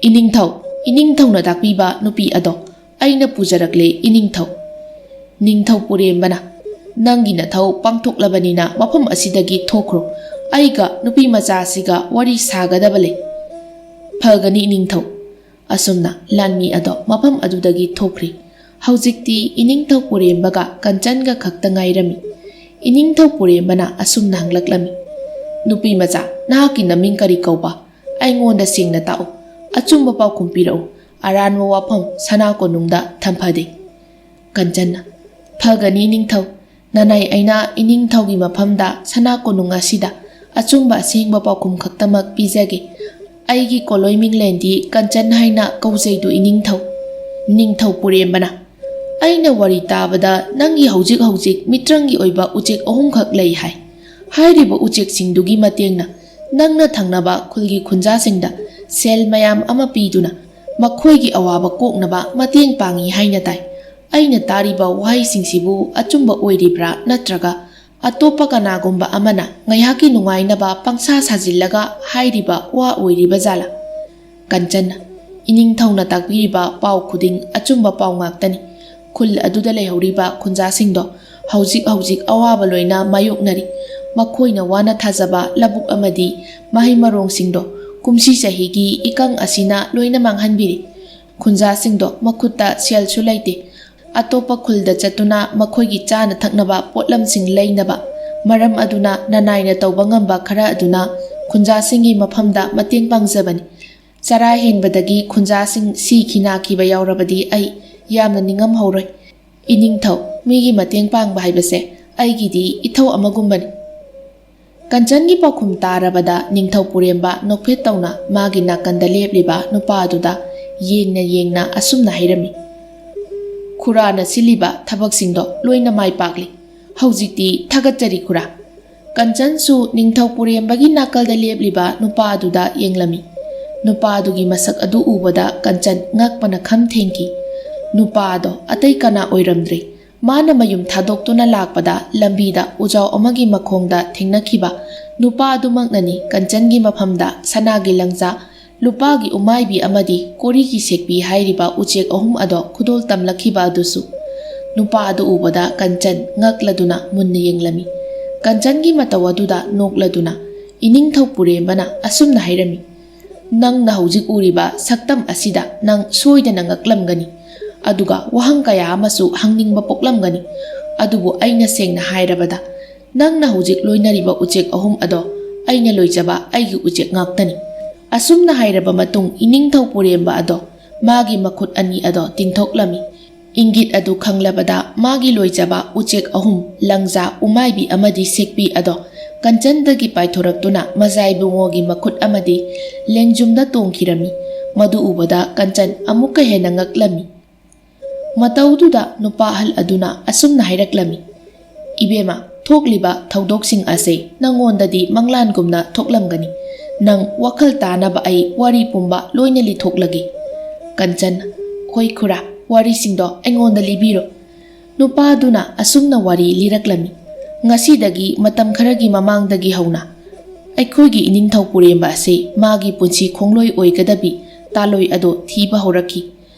"ꯏꯅꯤꯡꯊꯧ, ꯏꯅꯤꯡꯊꯧꯅ ꯇꯥꯛꯄꯤꯕ ꯅꯨꯄꯤ ꯑꯗꯣ ꯑꯩꯅ ꯄꯨꯖꯔꯛꯂꯦ, ꯏꯅꯤꯡꯊꯧ꯫" ꯅꯤꯡꯊꯧ ꯄꯨꯔꯦꯝꯕꯅ, "ꯅꯪꯒꯤ ꯅꯊꯧ ꯄꯥꯡꯊꯣꯛꯂꯕꯅꯤꯅ ꯃꯐꯝ ꯑꯁꯤꯗꯒꯤ ꯊꯣꯛꯈ꯭ꯔꯣ꯫ ꯑꯩꯒ ꯅꯨꯄꯤ ꯃꯆꯥꯁꯤꯒ ꯋꯥꯔꯤ ꯁꯥꯒꯗꯕ ꯂꯩ꯫" "ꯐꯒꯅꯤ, ꯏꯅꯤꯡꯊꯧ꯫" ꯑꯁꯨꯝꯅ ꯂꯥꯟꯃꯤ ꯑꯗꯣ ꯃꯐꯝ ꯑꯗꯨꯗꯒꯤ ꯊꯣꯛꯈ꯭ꯔꯤ꯫ ꯍꯧꯖꯤꯛꯇꯤ ꯏꯅꯤꯡꯊꯧ ꯄꯨꯔꯦꯝꯕꯒ ꯀꯟꯆꯟꯒ ꯈꯛꯇ ꯉꯥꯏꯔꯝꯃꯤ꯫ ꯏꯅꯤꯡꯊꯧ ꯄꯨꯔꯦꯝꯕꯅ ꯑꯁꯨꯝꯅ ꯍꯪꯂꯛꯂꯝꯃꯤ, "ꯅꯨꯄꯤ ꯃꯆꯥ, ꯅꯍꯥꯛꯀꯤ ꯅꯃꯤꯡ ꯀꯔꯤ ꯀꯧꯕ? ꯑꯩꯉꯣꯟꯗ ꯁꯦꯡꯅ ꯇꯥꯛꯎ꯫ ꯑꯆꯨꯝꯕ ꯄꯥꯎꯈꯨꯝ ꯄꯤꯔꯛꯎ꯫ ꯑꯔꯥꯟꯕ ꯋꯥꯐꯝ ꯁꯅꯥ ꯀꯣꯅꯨꯡꯗ ꯊꯝꯐꯗꯦ꯫" ꯀꯟꯆꯟꯅ, "ꯐꯒꯅꯤ, ꯅꯤꯡꯊꯧ꯫ ꯅꯅꯥꯏ ꯑꯩꯅ ꯏꯅꯤꯡꯊꯧꯒꯤ ꯃꯐꯝꯗ ꯁꯅꯥ ꯀꯣꯅꯨꯡ ꯑꯁꯤꯗ ꯑꯆꯨꯝꯕ ꯑꯁꯦꯡꯕ ꯄꯥꯎꯈꯨꯝ ꯈꯛꯇꯃꯛ ꯄꯤꯖꯒꯦ꯫ ꯑꯩꯒꯤ ꯀꯣꯂꯣꯏ ꯃꯤꯡꯂꯦꯟꯗꯤ ꯀꯟꯆꯟ ꯍꯥꯏꯅ ꯀꯧꯖꯩꯗꯨ, ꯏꯅꯤꯡꯊꯧ꯫" ꯅꯤꯡꯊꯧ ꯄꯨꯔꯦꯝꯕꯅ, "ꯑꯩꯅ ꯋꯥꯔꯤ ꯇꯥꯕꯗ ꯅꯪꯒꯤ ꯍꯧꯖꯤꯛ ꯍꯧꯖꯤꯛ ꯃꯤꯇ꯭ꯔꯪꯒꯤ ꯑꯣꯏꯕ ꯎꯆꯦꯛ ꯑꯍꯨꯝꯈꯛ ꯂꯩ ꯍꯥꯏ꯫ ꯍꯥꯏꯔꯤꯕ ꯎꯆꯦꯛꯁꯤꯡꯗꯨꯒꯤ ꯃꯇꯦꯡꯅ ꯅꯪꯅ ꯊꯪꯅꯕ ꯈꯨꯜꯒꯤ ꯈꯨꯟꯖꯥꯁꯤꯡꯗ ꯁꯦꯜ ꯃꯌꯥꯝ ꯑꯃ ꯄꯤꯗꯨꯅ ꯃꯈꯣꯏꯒꯤ ꯑꯋꯥꯕ ꯀꯣꯛꯅꯕ ꯃꯇꯦꯡ ꯄꯥꯡꯏ ꯍꯥꯏꯅ ꯇꯥꯏ꯫ ꯑꯩꯅ ꯇꯥꯔꯤꯕ ꯋꯥꯍꯩꯁꯤꯡꯁꯤꯕꯨ ꯑꯆꯨꯝꯕ ꯑꯣꯏꯔꯤꯕ꯭ꯔꯥ ꯅꯠꯇ꯭ꯔꯒ ꯑꯇꯣꯞꯄ ꯀꯅꯥꯒꯨꯝꯕ ꯑꯃꯅ ꯉꯥꯏꯍꯥꯛꯀꯤ ꯅꯨꯡꯉꯥꯏꯅꯕ ꯄꯪꯁꯥ ꯁꯥꯖꯤꯜꯂꯒ ꯍꯥꯏꯔꯤꯕ ꯋꯥ ꯑꯣꯏꯔꯤꯕ ꯖꯥꯠꯂꯥ?" ꯀꯟꯆꯟꯅ, "ꯏꯅꯤꯡꯊꯧꯅ ꯇꯥꯛꯄꯤꯔꯤꯕ ꯄꯥꯎ ꯈꯨꯗꯤꯡ ꯑꯆꯨꯝꯕ ꯄꯥꯎ ꯉꯥꯛꯇꯅꯤ꯫ ꯈꯨꯜ ꯑꯗꯨꯗ ꯂꯩꯍꯧꯔꯤꯕ ꯈꯨꯟꯖꯥꯁꯤꯡꯗꯣ ꯍꯧꯖꯤꯛ ꯍꯧꯖꯤꯛ ꯑꯋꯥꯕ ꯂꯣꯏꯅ ꯃꯥꯌꯣꯛꯅꯔꯤ꯫ ꯃꯈꯣꯏꯅ ꯋꯥꯅ ꯊꯥꯖꯕ ꯂꯧꯕꯨꯛ ꯑꯃꯗꯤ ꯃꯍꯩ ꯃꯔꯣꯡꯁꯤꯡꯗꯣ ꯀꯨꯝꯁꯤ ꯆꯍꯤꯒꯤ ꯏꯀꯪ ꯑꯁꯤꯅ ꯂꯣꯏꯅ ꯃꯥꯡꯍꯟꯕꯤꯔꯤ꯫ ꯈꯨꯟꯖꯥꯁꯤꯡꯗꯣ ꯃꯈꯨꯠꯇ ꯁꯦꯜꯁꯨ ꯂꯩꯇꯦ꯫ ꯑꯇꯣꯞꯄ ꯈꯨꯜꯗ ꯆꯠꯇꯨꯅ ꯃꯈꯣꯏꯒꯤ ꯆꯥꯅ ꯊꯛꯅꯕ ꯄꯣꯠꯂꯝꯁꯤꯡ ꯂꯩꯅꯕ ꯃꯔꯝ ꯑꯗꯨꯅ ꯅꯅꯥꯏꯅ ꯇꯧꯕ ꯉꯝꯕ ꯈꯔ ꯑꯗꯨꯅ ꯈꯨꯟꯖꯥꯁꯤꯡꯒꯤ ꯃꯐꯝꯗ ꯃꯇꯦꯡ ꯄꯥꯡꯖꯕꯅꯤ꯫ ꯆꯔꯥ ꯍꯦꯟꯕꯗꯒꯤ ꯈꯨꯟꯖꯥꯁꯤꯡ ꯁꯤꯈꯤ ꯅꯥꯈꯤꯕ ꯌꯥꯎꯔꯕꯗꯤ ꯑꯩ ꯌꯥꯝꯅ ꯅꯤꯡꯉꯝꯍꯧꯔꯣꯏ꯫ ꯏꯅꯤꯡꯊꯧ, ꯃꯤꯒꯤ ꯃꯇꯦꯡ ꯄꯥꯡꯕ ꯍꯥꯏꯕꯁꯦ ꯑꯩꯒꯤꯗꯤ ꯏꯊꯧ ꯑꯃꯒꯨꯝꯕꯅꯤ꯫ ꯀꯟꯆꯟꯒꯤ ꯄꯥꯎꯈꯨꯝ ꯇꯥꯔꯕꯗ ꯅꯤꯡꯊꯧ ꯄꯨꯔꯦꯝꯕ ꯅꯣꯛꯐꯦꯠ ꯇꯧꯅ ꯃꯥꯒꯤ ꯅꯥꯀꯟꯗ ꯂꯦꯞꯂꯤꯕ ꯅꯨꯄꯥ ꯑꯗꯨꯗ ꯌꯦꯡꯅ ꯌꯦꯡꯅ ꯑꯁꯨꯝꯅ ꯍꯥꯏꯔꯝꯃꯤ, "ꯈꯨꯔꯥꯅ ꯁꯤꯜꯂꯤꯕ ꯊꯕꯛꯁꯤꯡꯗꯣ ꯂꯣꯏꯅ ꯃꯥꯏ ꯄꯥꯛꯂꯤ꯫ ꯍꯧꯖꯤꯛꯇꯤ ꯊꯥꯒꯠꯆꯔꯤ ꯈꯨꯔꯥ꯫" ꯀꯟꯆꯟꯁꯨ ꯅꯤꯡꯊꯧ ꯄꯨꯔꯦꯝꯕꯒꯤ ꯅꯥꯀꯜꯗ ꯂꯦꯞꯂꯤꯕ ꯅꯨꯄꯥ ꯑꯗꯨꯗ ꯌꯦꯡꯂꯝꯃꯤ꯫ ꯅꯨꯄꯥ ꯑꯗꯨꯒꯤ ꯃꯁꯛ ꯑꯗꯨ ꯎꯕꯗ ꯀꯟꯆꯟ ꯉꯛꯄꯅ ꯈꯝ ꯊꯦꯡꯈꯤ꯫ ꯅꯨꯄꯥ ꯑꯗꯣ ꯑꯇꯩ ꯀꯅꯥ ꯑꯣꯏꯔꯝꯗ꯭ꯔꯦ꯫ ꯃꯥꯅ ꯃꯌꯨꯝ ꯊꯥꯗꯣꯛꯇꯨꯅ ꯂꯥꯛꯄꯗ ꯂꯝꯕꯤꯗ ꯎꯖꯥꯎ ꯑꯃꯒꯤ ꯃꯈꯣꯡꯗ ꯊꯦꯡꯅꯈꯤꯕ ꯅꯨꯄꯥ ꯑꯗꯨꯃꯛꯅꯅꯤ ꯀꯟꯆꯟꯒꯤ ꯃꯐꯝꯗ ꯁꯅꯥꯒꯤ ꯂꯪꯖꯥ, ꯂꯨꯄꯥꯒꯤ ꯎꯃꯥꯏꯕꯤ ꯑꯃꯗꯤ ꯀꯣꯔꯤꯒꯤ ꯁꯦꯛꯄꯤ ꯍꯥꯏꯔꯤꯕ ꯎꯆꯦꯛ ꯑꯍꯨꯝ ꯑꯗꯣ ꯈꯨꯗꯣꯜ ꯇꯝꯂꯛꯈꯤꯕ ꯑꯗꯨꯁꯨ꯫ ꯅꯨꯄꯥ ꯑꯗꯨ ꯎꯕꯗ ꯀꯟꯆꯟ ꯉꯛꯂꯗꯨꯅ ꯃꯨꯟꯅ ꯌꯦꯡꯂꯝꯃꯤ꯫ ꯀꯟꯆꯟꯒꯤ ꯃꯇꯧ ꯑꯗꯨꯗ ꯅꯣꯛꯂꯗꯨꯅ ꯏꯅꯤꯡꯊꯧ ꯄꯨꯔꯦꯝꯕꯅ ꯑꯁꯨꯝꯅ ꯍꯥꯏꯔꯝꯃꯤ, "ꯅꯪꯅ ꯍꯧꯖꯤꯛ ꯎꯔꯤꯕ ꯁꯛꯇꯝ ꯑꯁꯤꯗ ꯅꯪ ꯁꯣꯏꯗꯅ ꯉꯛꯂꯝꯒꯅꯤ꯫ ꯑꯗꯨꯒ ꯋꯥꯍꯪ ꯀꯌꯥ ꯑꯃꯁꯨ ꯍꯪꯅꯤꯡꯕ ꯄꯣꯛꯂꯝꯒꯅꯤ꯫ ꯑꯗꯨꯕꯨ ꯑꯩꯅ ꯁꯦꯡꯅ ꯍꯥꯏꯔꯕꯗ, ꯅꯪꯅ ꯍꯧꯖꯤꯛ ꯂꯣꯏꯅꯔꯤꯕ ꯎꯆꯦꯛ ꯑꯍꯨꯝ ꯑꯗꯣ ꯑꯩꯅ ꯂꯣꯏꯖꯕ ꯑꯩꯒꯤ ꯎꯆꯦꯛ ꯉꯥꯛꯇꯅꯤ꯫" ꯑꯁꯨꯝꯅ ꯍꯥꯏꯔꯕ ꯃꯇꯨꯡ ꯏꯅꯤꯡꯊꯧ ꯄꯨꯔꯦꯝꯕ ꯑꯗꯣ ꯃꯥꯒꯤ ꯃꯈꯨꯠ ꯑꯅꯤ ꯑꯗꯣ ꯇꯤꯡꯊꯣꯛꯂꯝꯃꯤ꯫ ꯏꯪꯒꯤꯠ ꯑꯗꯨ ꯈꯪꯂꯕꯗ ꯃꯥꯒꯤ ꯂꯣꯏꯖꯕ ꯎꯆꯦꯛ ꯑꯍꯨꯝ, ꯂꯪꯖꯥ, ꯎꯃꯥꯏꯕꯤ ꯑꯃꯗꯤ ꯁꯦꯛꯄꯤ ꯑꯗꯣ ꯀꯟꯆꯟꯗꯒꯤ ꯄꯥꯏꯊꯣꯔꯛꯇꯨꯅ ꯃꯖꯥꯏꯕꯨꯡꯉꯣꯒꯤ ꯃꯈꯨꯠ ꯑꯃꯗꯤ ꯂꯦꯡꯖꯨꯝꯗ ꯇꯣꯡꯈꯤꯔꯝꯃꯤ꯫ ꯃꯗꯨ ꯎꯕꯗ ꯀꯟꯆꯟ ꯑꯃꯨꯛꯀ ꯍꯦꯟꯅ ꯉꯛꯂꯝꯃꯤ꯫ ꯃꯇꯧꯗꯨꯗ ꯅꯨꯄꯥ ꯑꯍꯜ ꯑꯗꯨꯅ ꯑꯁꯨꯝꯅ ꯍꯥꯏꯔꯛꯂꯝꯃꯤ, "ꯏꯕꯦꯝꯃ, ꯊꯣꯛꯂꯤꯕ ꯊꯧꯗꯣꯛꯁꯤꯡ ꯑꯁꯦ ꯅꯪꯉꯣꯟꯗꯗꯤ ꯃꯪꯂꯥꯟꯒꯨꯝꯅ ꯊꯣꯛꯂꯝꯒꯅꯤ꯫ ꯅꯪ ꯋꯥꯈꯜ ꯇꯥꯅꯕ ꯑꯩ ꯋꯥꯔꯤ ꯄꯨꯝꯕ ꯂꯣꯏꯅ ꯂꯤꯊꯣꯛꯂꯒꯦ꯫" ꯀꯟꯆꯟ, "ꯍꯣꯏ ꯈꯨꯔꯥ, ꯋꯥꯔꯤꯁꯤꯡꯗꯣ ꯑꯩꯉꯣꯟꯗ ꯂꯤꯕꯤꯔꯣ꯫" ꯅꯨꯄꯥꯗꯨꯅ ꯑꯁꯨꯝꯅ ꯋꯥꯔꯤ ꯂꯤꯔꯛꯂꯝꯃꯤ, "ꯉꯁꯤꯗꯒꯤ ꯃꯇꯝ ꯈꯔꯒꯤ ꯃꯃꯥꯡꯗꯒꯤ ꯍꯧꯅ ꯑꯩꯈꯣꯏꯒꯤ ꯏꯅꯤꯡꯊꯧ ꯄꯨꯔꯦꯝꯕ ꯑꯁꯤ ꯃꯥꯒꯤ ꯄꯨꯟꯁꯤ ꯈꯣꯡꯂꯣꯏ ꯑꯣꯏꯒꯗꯕꯤ ꯇꯥꯂꯣꯏ ꯑꯗꯣ ꯊꯤꯕ ꯍꯧꯔꯛꯈꯤ꯫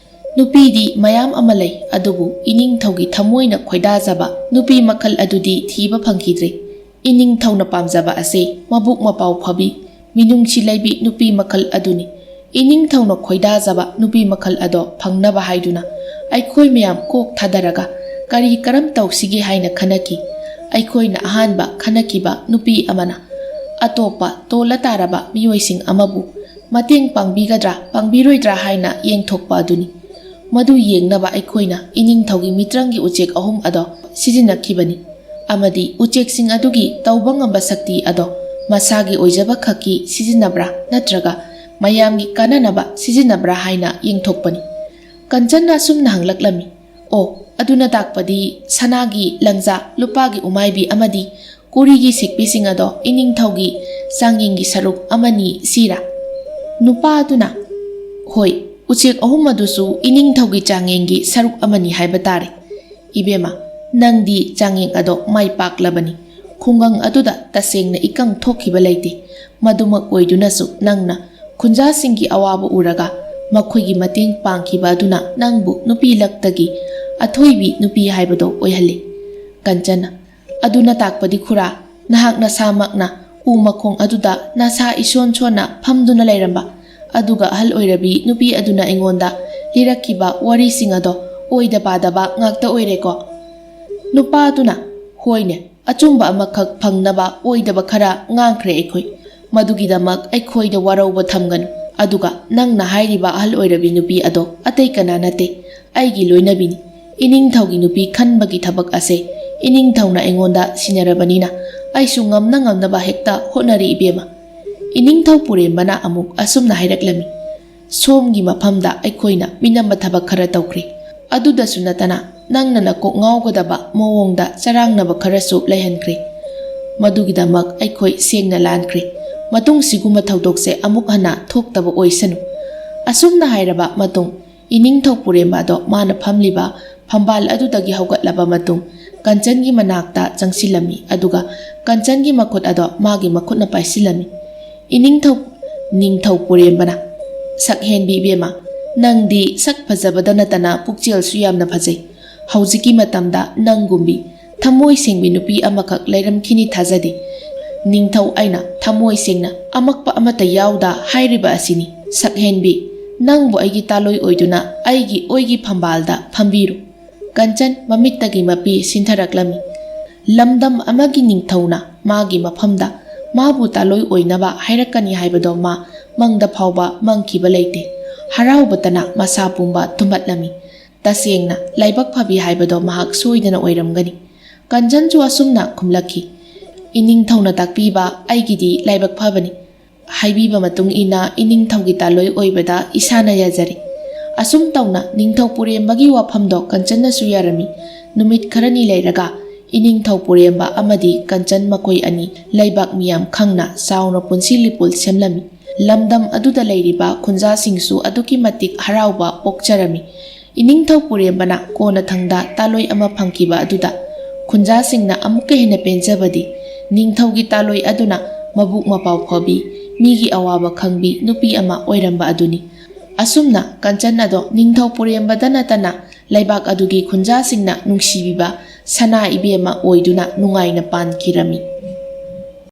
ꯅꯨꯄꯤꯗꯤ ꯃꯌꯥꯝ ꯑꯃ ꯂꯩ, ꯑꯗꯨꯕꯨ ꯏꯅꯤꯡꯊꯧꯒꯤ ꯊꯃꯣꯏꯅ ꯈꯣꯏꯗꯥꯖꯕ ꯅꯨꯄꯤ ꯃꯈꯜ ꯑꯗꯨꯗꯤ ꯊꯤꯕ ꯐꯪꯈꯤꯗ꯭ꯔꯦ꯫ ꯏꯅꯤꯡꯊꯧꯅ ꯄꯥꯝꯖꯕ ꯑꯁꯤ ꯃꯕꯨꯛ ꯃꯄꯥꯎ ꯐꯕꯤ, ꯃꯤꯅꯨꯡꯁꯤ ꯂꯩꯕꯤ ꯅꯨꯄꯤ ꯃꯈꯜ ꯑꯗꯨꯅꯤ꯫ ꯏꯅꯤꯡꯊꯧꯅ ꯈꯣꯏꯗꯥꯖꯕ ꯅꯨꯄꯤ ꯃꯈꯜ ꯑꯗꯣ ꯐꯪꯅꯕ ꯍꯥꯏꯗꯨꯅ ꯑꯩꯈꯣꯏ ꯃꯌꯥꯝ ꯀꯣꯛ ꯊꯥꯗꯔꯒ ꯀꯔꯤ ꯀꯔꯝ ꯇꯧꯁꯤꯒꯦ ꯍꯥꯏꯅ ꯈꯟꯅꯈꯤ꯫ ꯑꯩꯈꯣꯏꯅ ꯑꯍꯥꯟꯕ ꯈꯟꯅꯈꯤꯕ ꯅꯨꯄꯤ ꯑꯃꯅ ꯑꯇꯣꯞꯄ ꯇꯣꯜꯂ ꯇꯥꯔꯕ ꯃꯤꯑꯣꯏꯁꯤꯡ ꯑꯃꯕꯨ ꯃꯇꯦꯡ ꯄꯥꯡꯕꯤꯒꯗ꯭ꯔꯥ ꯄꯥꯡꯕꯤꯔꯣꯏꯗ꯭ꯔꯥ ꯍꯥꯏꯅ ꯌꯦꯡꯊꯣꯛꯄ ꯑꯗꯨꯅꯤ꯫ ꯃꯗꯨ ꯌꯦꯡꯅꯕ ꯑꯩꯈꯣꯏꯅ ꯏꯅꯤꯡꯊꯧꯒꯤ ꯃꯤꯇ꯭ꯔꯪꯒꯤ ꯎꯆꯦꯛ ꯑꯍꯨꯝ ꯑꯗꯣ ꯁꯤꯖꯤꯟꯅꯈꯤꯕꯅꯤ, ꯑꯃꯗꯤ ꯎꯆꯦꯛꯁꯤꯡ ꯑꯗꯨꯒꯤ ꯇꯧꯕ ꯉꯝꯕ ꯁꯛꯇꯤ ꯑꯗꯣ ꯃꯁꯥꯒꯤ ꯑꯣꯏꯖꯕ ꯈꯛꯀꯤ ꯁꯤꯖꯤꯟꯅꯕ꯭ꯔꯥ ꯅꯠꯇ꯭ꯔꯒ ꯃꯌꯥꯝꯒꯤ ꯀꯥꯟꯅꯅꯕ ꯁꯤꯖꯤꯟꯅꯕ꯭ꯔꯥ ꯍꯥꯏꯅ ꯌꯦꯡꯊꯣꯛꯄꯅꯤ꯫ ꯀꯟꯆꯟꯅ ꯑꯁꯨꯝꯅ ꯍꯪꯂꯛꯂꯝꯃꯤ, "ꯑꯣ, ꯑꯗꯨꯅ ꯇꯥꯛꯄꯗꯤ ꯁꯅꯥꯒꯤ ꯂꯪꯖꯥ, ꯂꯨꯄꯥꯒꯤ ꯎꯃꯥꯏꯕꯤ ꯑꯃꯗꯤ ꯀꯨꯔꯤꯒꯤ ꯁꯤꯛꯄꯤꯁꯤꯡ ꯑꯗꯣ ꯏꯅꯤꯡꯊꯧꯒꯤ ꯆꯥꯡꯌꯦꯡꯒꯤ ꯁꯔꯨꯛ ꯑꯃꯅꯤ ꯁꯤꯔꯥ?" ꯅꯨꯄꯥ ꯑꯗꯨꯅ, "ꯍꯣꯏ, ꯎꯆꯦꯛ ꯑꯍꯨꯝ ꯑꯗꯨꯁꯨ ꯏꯅꯤꯡꯊꯧꯒꯤ ꯆꯥꯡꯌꯦꯡꯒꯤ ꯁꯔꯨꯛ ꯑꯃꯅꯤ ꯍꯥꯏꯕ ꯇꯥꯔꯦ꯫ ꯏꯕꯦꯝꯃ, ꯅꯪꯗꯤ ꯆꯥꯡꯌꯦꯡ ꯑꯗꯣ ꯃꯥꯏ ꯄꯥꯛꯂꯕꯅꯤ꯫ ꯈꯨꯡꯒꯪ ꯑꯗꯨꯗ ꯇꯁꯦꯡꯅ ꯏꯀꯪ ꯊꯣꯛꯈꯤꯕ ꯂꯩꯇꯦ꯫ ꯃꯗꯨꯃꯛ ꯑꯣꯏꯗꯨꯅꯁꯨ ꯅꯪꯅ ꯈꯨꯟꯖꯥꯁꯤꯡꯒꯤ ꯑꯋꯥꯕ ꯎꯔꯒ ꯃꯈꯣꯏꯒꯤ ꯃꯇꯦꯡ ꯄꯥꯡꯈꯤꯕ ꯑꯗꯨꯅ ꯅꯪꯕꯨ ꯅꯨꯄꯤ ꯂꯛꯇꯒꯤ ꯑꯊꯣꯏꯕꯤ ꯅꯨꯄꯤ ꯍꯥꯏꯕꯗꯣ ꯑꯣꯏꯍꯜꯂꯤ꯫" ꯀꯟꯆꯟꯅ, "ꯑꯗꯨꯅ ꯇꯥꯛꯄꯗꯤ ꯈꯨꯔꯥ, ꯅꯍꯥꯛ ꯅꯁꯥꯃꯛꯅ ꯎ ꯃꯈꯣꯡ ꯑꯗꯨꯗ ꯅꯁꯥ ꯏꯁꯣꯟ ꯁꯣꯟꯅ ꯐꯝꯗꯨꯅ ꯂꯩꯔꯝꯕ, ꯑꯗꯨꯒ ꯑꯍꯜ ꯑꯣꯏꯔꯕꯤ ꯅꯨꯄꯤ ꯑꯗꯨꯅ ꯑꯩꯉꯣꯟꯗ ꯂꯤꯔꯛꯈꯤꯕ ꯋꯥꯔꯤꯁꯤꯡ ꯑꯗꯣ ꯑꯣꯏꯗ ꯄꯥꯗꯕ ꯉꯥꯛꯇ ꯑꯣꯏꯔꯦꯀꯣ?" ꯅꯨꯄꯥ ꯑꯗꯨꯅ, "ꯍꯣꯏꯅꯦ, ꯑꯆꯨꯝꯕ ꯑꯃꯈꯛ ꯐꯪꯅꯕ ꯑꯣꯏꯗꯕ ꯈꯔ ꯉꯥꯡꯈ꯭ꯔꯦ ꯑꯩꯈꯣꯏ꯫ ꯃꯗꯨꯒꯤꯗꯃꯛ ꯑꯩꯈꯣꯏꯗ ꯋꯥꯔꯧꯕ ꯊꯝꯒꯅꯨ꯫ ꯑꯗꯨꯒ ꯅꯪꯅ ꯍꯥꯏꯔꯤꯕ ꯑꯍꯜ ꯑꯣꯏꯔꯕꯤ ꯅꯨꯄꯤ ꯑꯗꯣ ꯑꯇꯩ ꯀꯅꯥ ꯅꯠꯇꯦ, ꯑꯩꯒꯤ ꯂꯣꯏꯅꯕꯤꯅꯤ꯫ ꯏꯅꯤꯡꯊꯧꯒꯤ ꯅꯨꯄꯤ ꯈꯟꯕꯒꯤ ꯊꯕꯛ ꯑꯁꯦ ꯏꯅꯤꯡꯊꯧꯅ ꯑꯩꯉꯣꯟꯗ ꯁꯤꯟꯅꯔꯕꯅꯤꯅ ꯑꯩꯁꯨ ꯉꯝꯅ ꯉꯝꯅꯕ ꯍꯦꯛꯇ ꯍꯣꯠꯅꯔꯤ ꯏꯕꯦꯝꯃ꯫" ꯏꯅꯤꯡꯊꯧ ꯄꯨꯔꯦꯝꯕꯅ ꯑꯃꯨꯛ ꯑꯁꯨꯝꯅ ꯍꯥꯏꯔꯛꯂꯝꯃꯤ, "ꯁꯣꯝꯒꯤ ꯃꯐꯝꯗ ꯑꯩꯈꯣꯏꯅ ꯃꯤꯅꯝꯕ ꯊꯕꯛ ꯈꯔ ꯇꯧꯈ꯭ꯔꯦ꯫ ꯑꯗꯨꯗꯁꯨ ꯅꯠꯇꯅ ꯅꯪꯅ ꯅꯀꯣꯛ ꯉꯥꯎꯒꯗꯕ ꯃꯑꯣꯡꯗ ꯆꯔꯥꯡꯅꯕ ꯈꯔꯁꯨ ꯂꯩꯍꯟꯈ꯭ꯔꯦ꯫ ꯃꯗꯨꯒꯤꯗꯃꯛ ꯑꯩꯈꯣꯏ ꯁꯦꯡꯅ ꯂꯥꯟꯈ꯭ꯔꯦ꯫ ꯃꯇꯨꯡ ꯁꯤꯒꯨꯝꯕ ꯊꯧꯗꯣꯛꯁꯦ ꯑꯃꯨꯛ ꯍꯟꯅ ꯊꯣꯛꯇꯕ ꯑꯣꯏꯁꯅꯨ꯫" ꯑꯁꯨꯝꯅ ꯍꯥꯏꯔꯕ ꯃꯇꯨꯡ, ꯏꯅꯤꯡꯊꯧ ꯄꯨꯔꯦꯝꯕ ꯑꯗꯣ ꯃꯥꯅ ꯐꯝꯂꯤꯕ ꯐꯝꯕꯥꯜ ꯑꯗꯨꯗꯒꯤ ꯍꯧꯒꯠꯂꯕ ꯃꯇꯨꯡ, ꯀꯟꯆꯟꯒꯤ ꯃꯅꯥꯛꯇ ꯆꯪꯁꯤꯜꯂꯝꯃꯤ, ꯑꯗꯨꯒ ꯀꯟꯆꯟꯒꯤ ꯃꯈꯨꯠ ꯑꯗꯣ ꯃꯥꯒꯤ ꯃꯈꯨꯠꯅ ꯄꯥꯏꯁꯤꯜꯂꯝꯃꯤ꯫ ꯏꯅꯤꯡꯊꯧ, ꯅꯤꯡꯊꯧ ꯄꯨꯔꯦꯝꯕꯅ, "ꯁꯛꯍꯦꯟꯕꯤ ꯏꯕꯦꯝꯃ, ꯅꯪꯗꯤ ꯁꯛ ꯐꯖꯕꯗ ꯅꯠꯇꯅ ꯄꯨꯛꯆꯦꯜꯁꯨ ꯌꯥꯝꯅ ꯐꯖꯩ꯫ ꯍꯧꯖꯤꯛꯀꯤ ꯃꯇꯝꯗ ꯅꯪꯒꯨꯝꯕꯤ ꯊꯃꯣꯏ ꯁꯦꯡꯕꯤ ꯅꯨꯄꯤ ꯑꯃꯈꯛ ꯂꯩꯔꯝꯈꯤꯅꯤ ꯊꯥꯖꯗꯦ꯫ ꯅꯤꯡꯊꯧ ꯑꯩꯅ ꯊꯃꯣꯏ ꯁꯦꯡꯅ ꯑꯃꯛꯄ ꯑꯃꯠꯇ ꯌꯥꯎꯗ ꯍꯥꯏꯔꯤꯕ ꯑꯁꯤꯅꯤ꯫ ꯁꯛꯍꯦꯟꯕꯤ, ꯅꯪꯕꯨ ꯑꯩꯒꯤ ꯇꯥꯂꯣꯏ ꯑꯣꯏꯗꯨꯅ ꯑꯩꯒꯤ ꯑꯣꯏꯒꯤ ꯐꯝꯕꯥꯜꯗ ꯐꯝꯕꯤꯔꯨ꯫" ꯀꯟꯆꯟ ꯃꯃꯤꯠꯇꯒꯤ ꯃꯄꯤ ꯁꯤꯟꯊꯔꯛꯂꯝꯃꯤ꯫ ꯂꯝꯗꯝ ꯑꯃꯒꯤ ꯅꯤꯡꯊꯧꯅ ꯃꯥꯒꯤ ꯃꯐꯝꯗ ꯃꯥꯕꯨ ꯇꯥꯂꯣꯏ ꯑꯣꯏꯅꯕ ꯍꯥꯏꯔꯛꯀꯅꯤ ꯍꯥꯏꯕꯗꯣ ꯃꯥ ꯃꯪꯗ ꯐꯥꯎꯕ ꯃꯪꯈꯤꯕ ꯂꯩꯇꯦ꯫ ꯍꯔꯥꯎꯕꯇꯅ ꯃꯁꯥ ꯄꯨꯝꯕ ꯊꯨꯝꯍꯠꯂꯝꯃꯤ꯫ ꯇꯁꯦꯡꯅ ꯂꯥꯏꯕꯛ ꯐꯕꯤ ꯍꯥꯏꯕꯗꯣ ꯃꯍꯥꯛ ꯁꯣꯏꯗꯅ ꯑꯣꯏꯔꯝꯒꯅꯤ꯫ ꯀꯟꯆꯟꯁꯨ ꯑꯁꯨꯝꯅ ꯈꯨꯝꯂꯛꯈꯤ, "ꯏꯅꯤꯡꯊꯧꯅ ꯇꯥꯛꯄꯤꯕ ꯑꯩꯒꯤꯗꯤ ꯂꯥꯏꯕꯛ ꯐꯕꯅꯤ꯫ ꯍꯥꯏꯕꯤꯕ ꯃꯇꯨꯡ ꯏꯟꯅ ꯏꯅꯤꯡꯊꯧꯒꯤ ꯇꯥꯂꯣꯏ ꯑꯣꯏꯕꯗ ꯏꯁꯥꯅ ꯌꯥꯖꯔꯦ꯫" ꯑꯁꯨꯝ ꯇꯧꯅ ꯅꯤꯡꯊꯧ ꯄꯨꯔꯦꯝꯕꯒꯤ ꯋꯥꯐꯝꯗꯣ ꯀꯟꯆꯟꯅꯁꯨ ꯌꯥꯔꯝꯃꯤ꯫ ꯅꯨꯃꯤꯠ ꯈꯔꯅꯤ ꯂꯩꯔꯒ ꯏꯅꯤꯡꯊꯧ ꯄꯨꯔꯦꯝꯕ ꯑꯃꯗꯤ ꯀꯟꯆꯟ ꯃꯈꯣꯏ ꯑꯅꯤ ꯂꯩꯕꯥꯛ ꯃꯤꯌꯥꯝ ꯈꯪꯅ ꯆꯥꯎꯅ ꯄꯨꯟꯁꯤ ꯂꯤꯄꯨꯜ ꯁꯦꯝꯂꯝꯃꯤ꯫ ꯂꯝꯗꯝ ꯑꯗꯨꯗ ꯂꯩꯔꯤꯕ ꯈꯨꯟꯖꯥꯁꯤꯡꯁꯨ ꯑꯗꯨꯛꯀꯤ ꯃꯇꯤꯛ ꯍꯔꯥꯎꯕ ꯄꯣꯛꯆꯔꯝꯃꯤ꯫ ꯏꯅꯤꯡꯊꯧ ꯄꯨꯔꯦꯝꯕꯅ ꯀꯣꯟꯅꯊꯪꯗ ꯇꯥꯂꯣꯏ ꯑꯃ ꯐꯪꯈꯤꯕ ꯑꯗꯨꯗ ꯈꯨꯟꯖꯥꯁꯤꯡꯅ ꯑꯃꯨꯛꯀ ꯍꯦꯟꯅ ꯄꯦꯟꯖꯕꯗꯤ ꯅꯤꯡꯊꯧꯒꯤ ꯇꯥꯂꯣꯏ ꯑꯗꯨꯅ ꯃꯕꯨꯛ ꯃꯄꯥꯎ ꯐꯕꯤ, ꯃꯤꯒꯤ ꯑꯋꯥꯕ ꯈꯪꯕꯤ ꯅꯨꯄꯤ ꯑꯃ ꯑꯣꯏꯔꯝꯕ ꯑꯗꯨꯅꯤ꯫ ꯑꯁꯨꯝꯅ ꯀꯟꯆꯟ ꯑꯗꯣ ꯅꯤꯡꯊꯧ ꯄꯨꯔꯦꯝꯕꯗ ꯅꯠꯇꯅ ꯂꯩꯕꯥꯛ ꯑꯗꯨꯒꯤ ꯈꯨꯟꯖꯥꯁꯤꯡꯅ ꯅꯨꯡꯁꯤꯕꯤꯕ ꯁꯅꯥ ꯏꯕꯦꯝꯃ ꯑꯣꯏꯗꯨꯅ ꯅꯨꯡꯉꯥꯏꯅ ꯄꯥꯟꯈꯤꯔꯝꯃꯤ꯫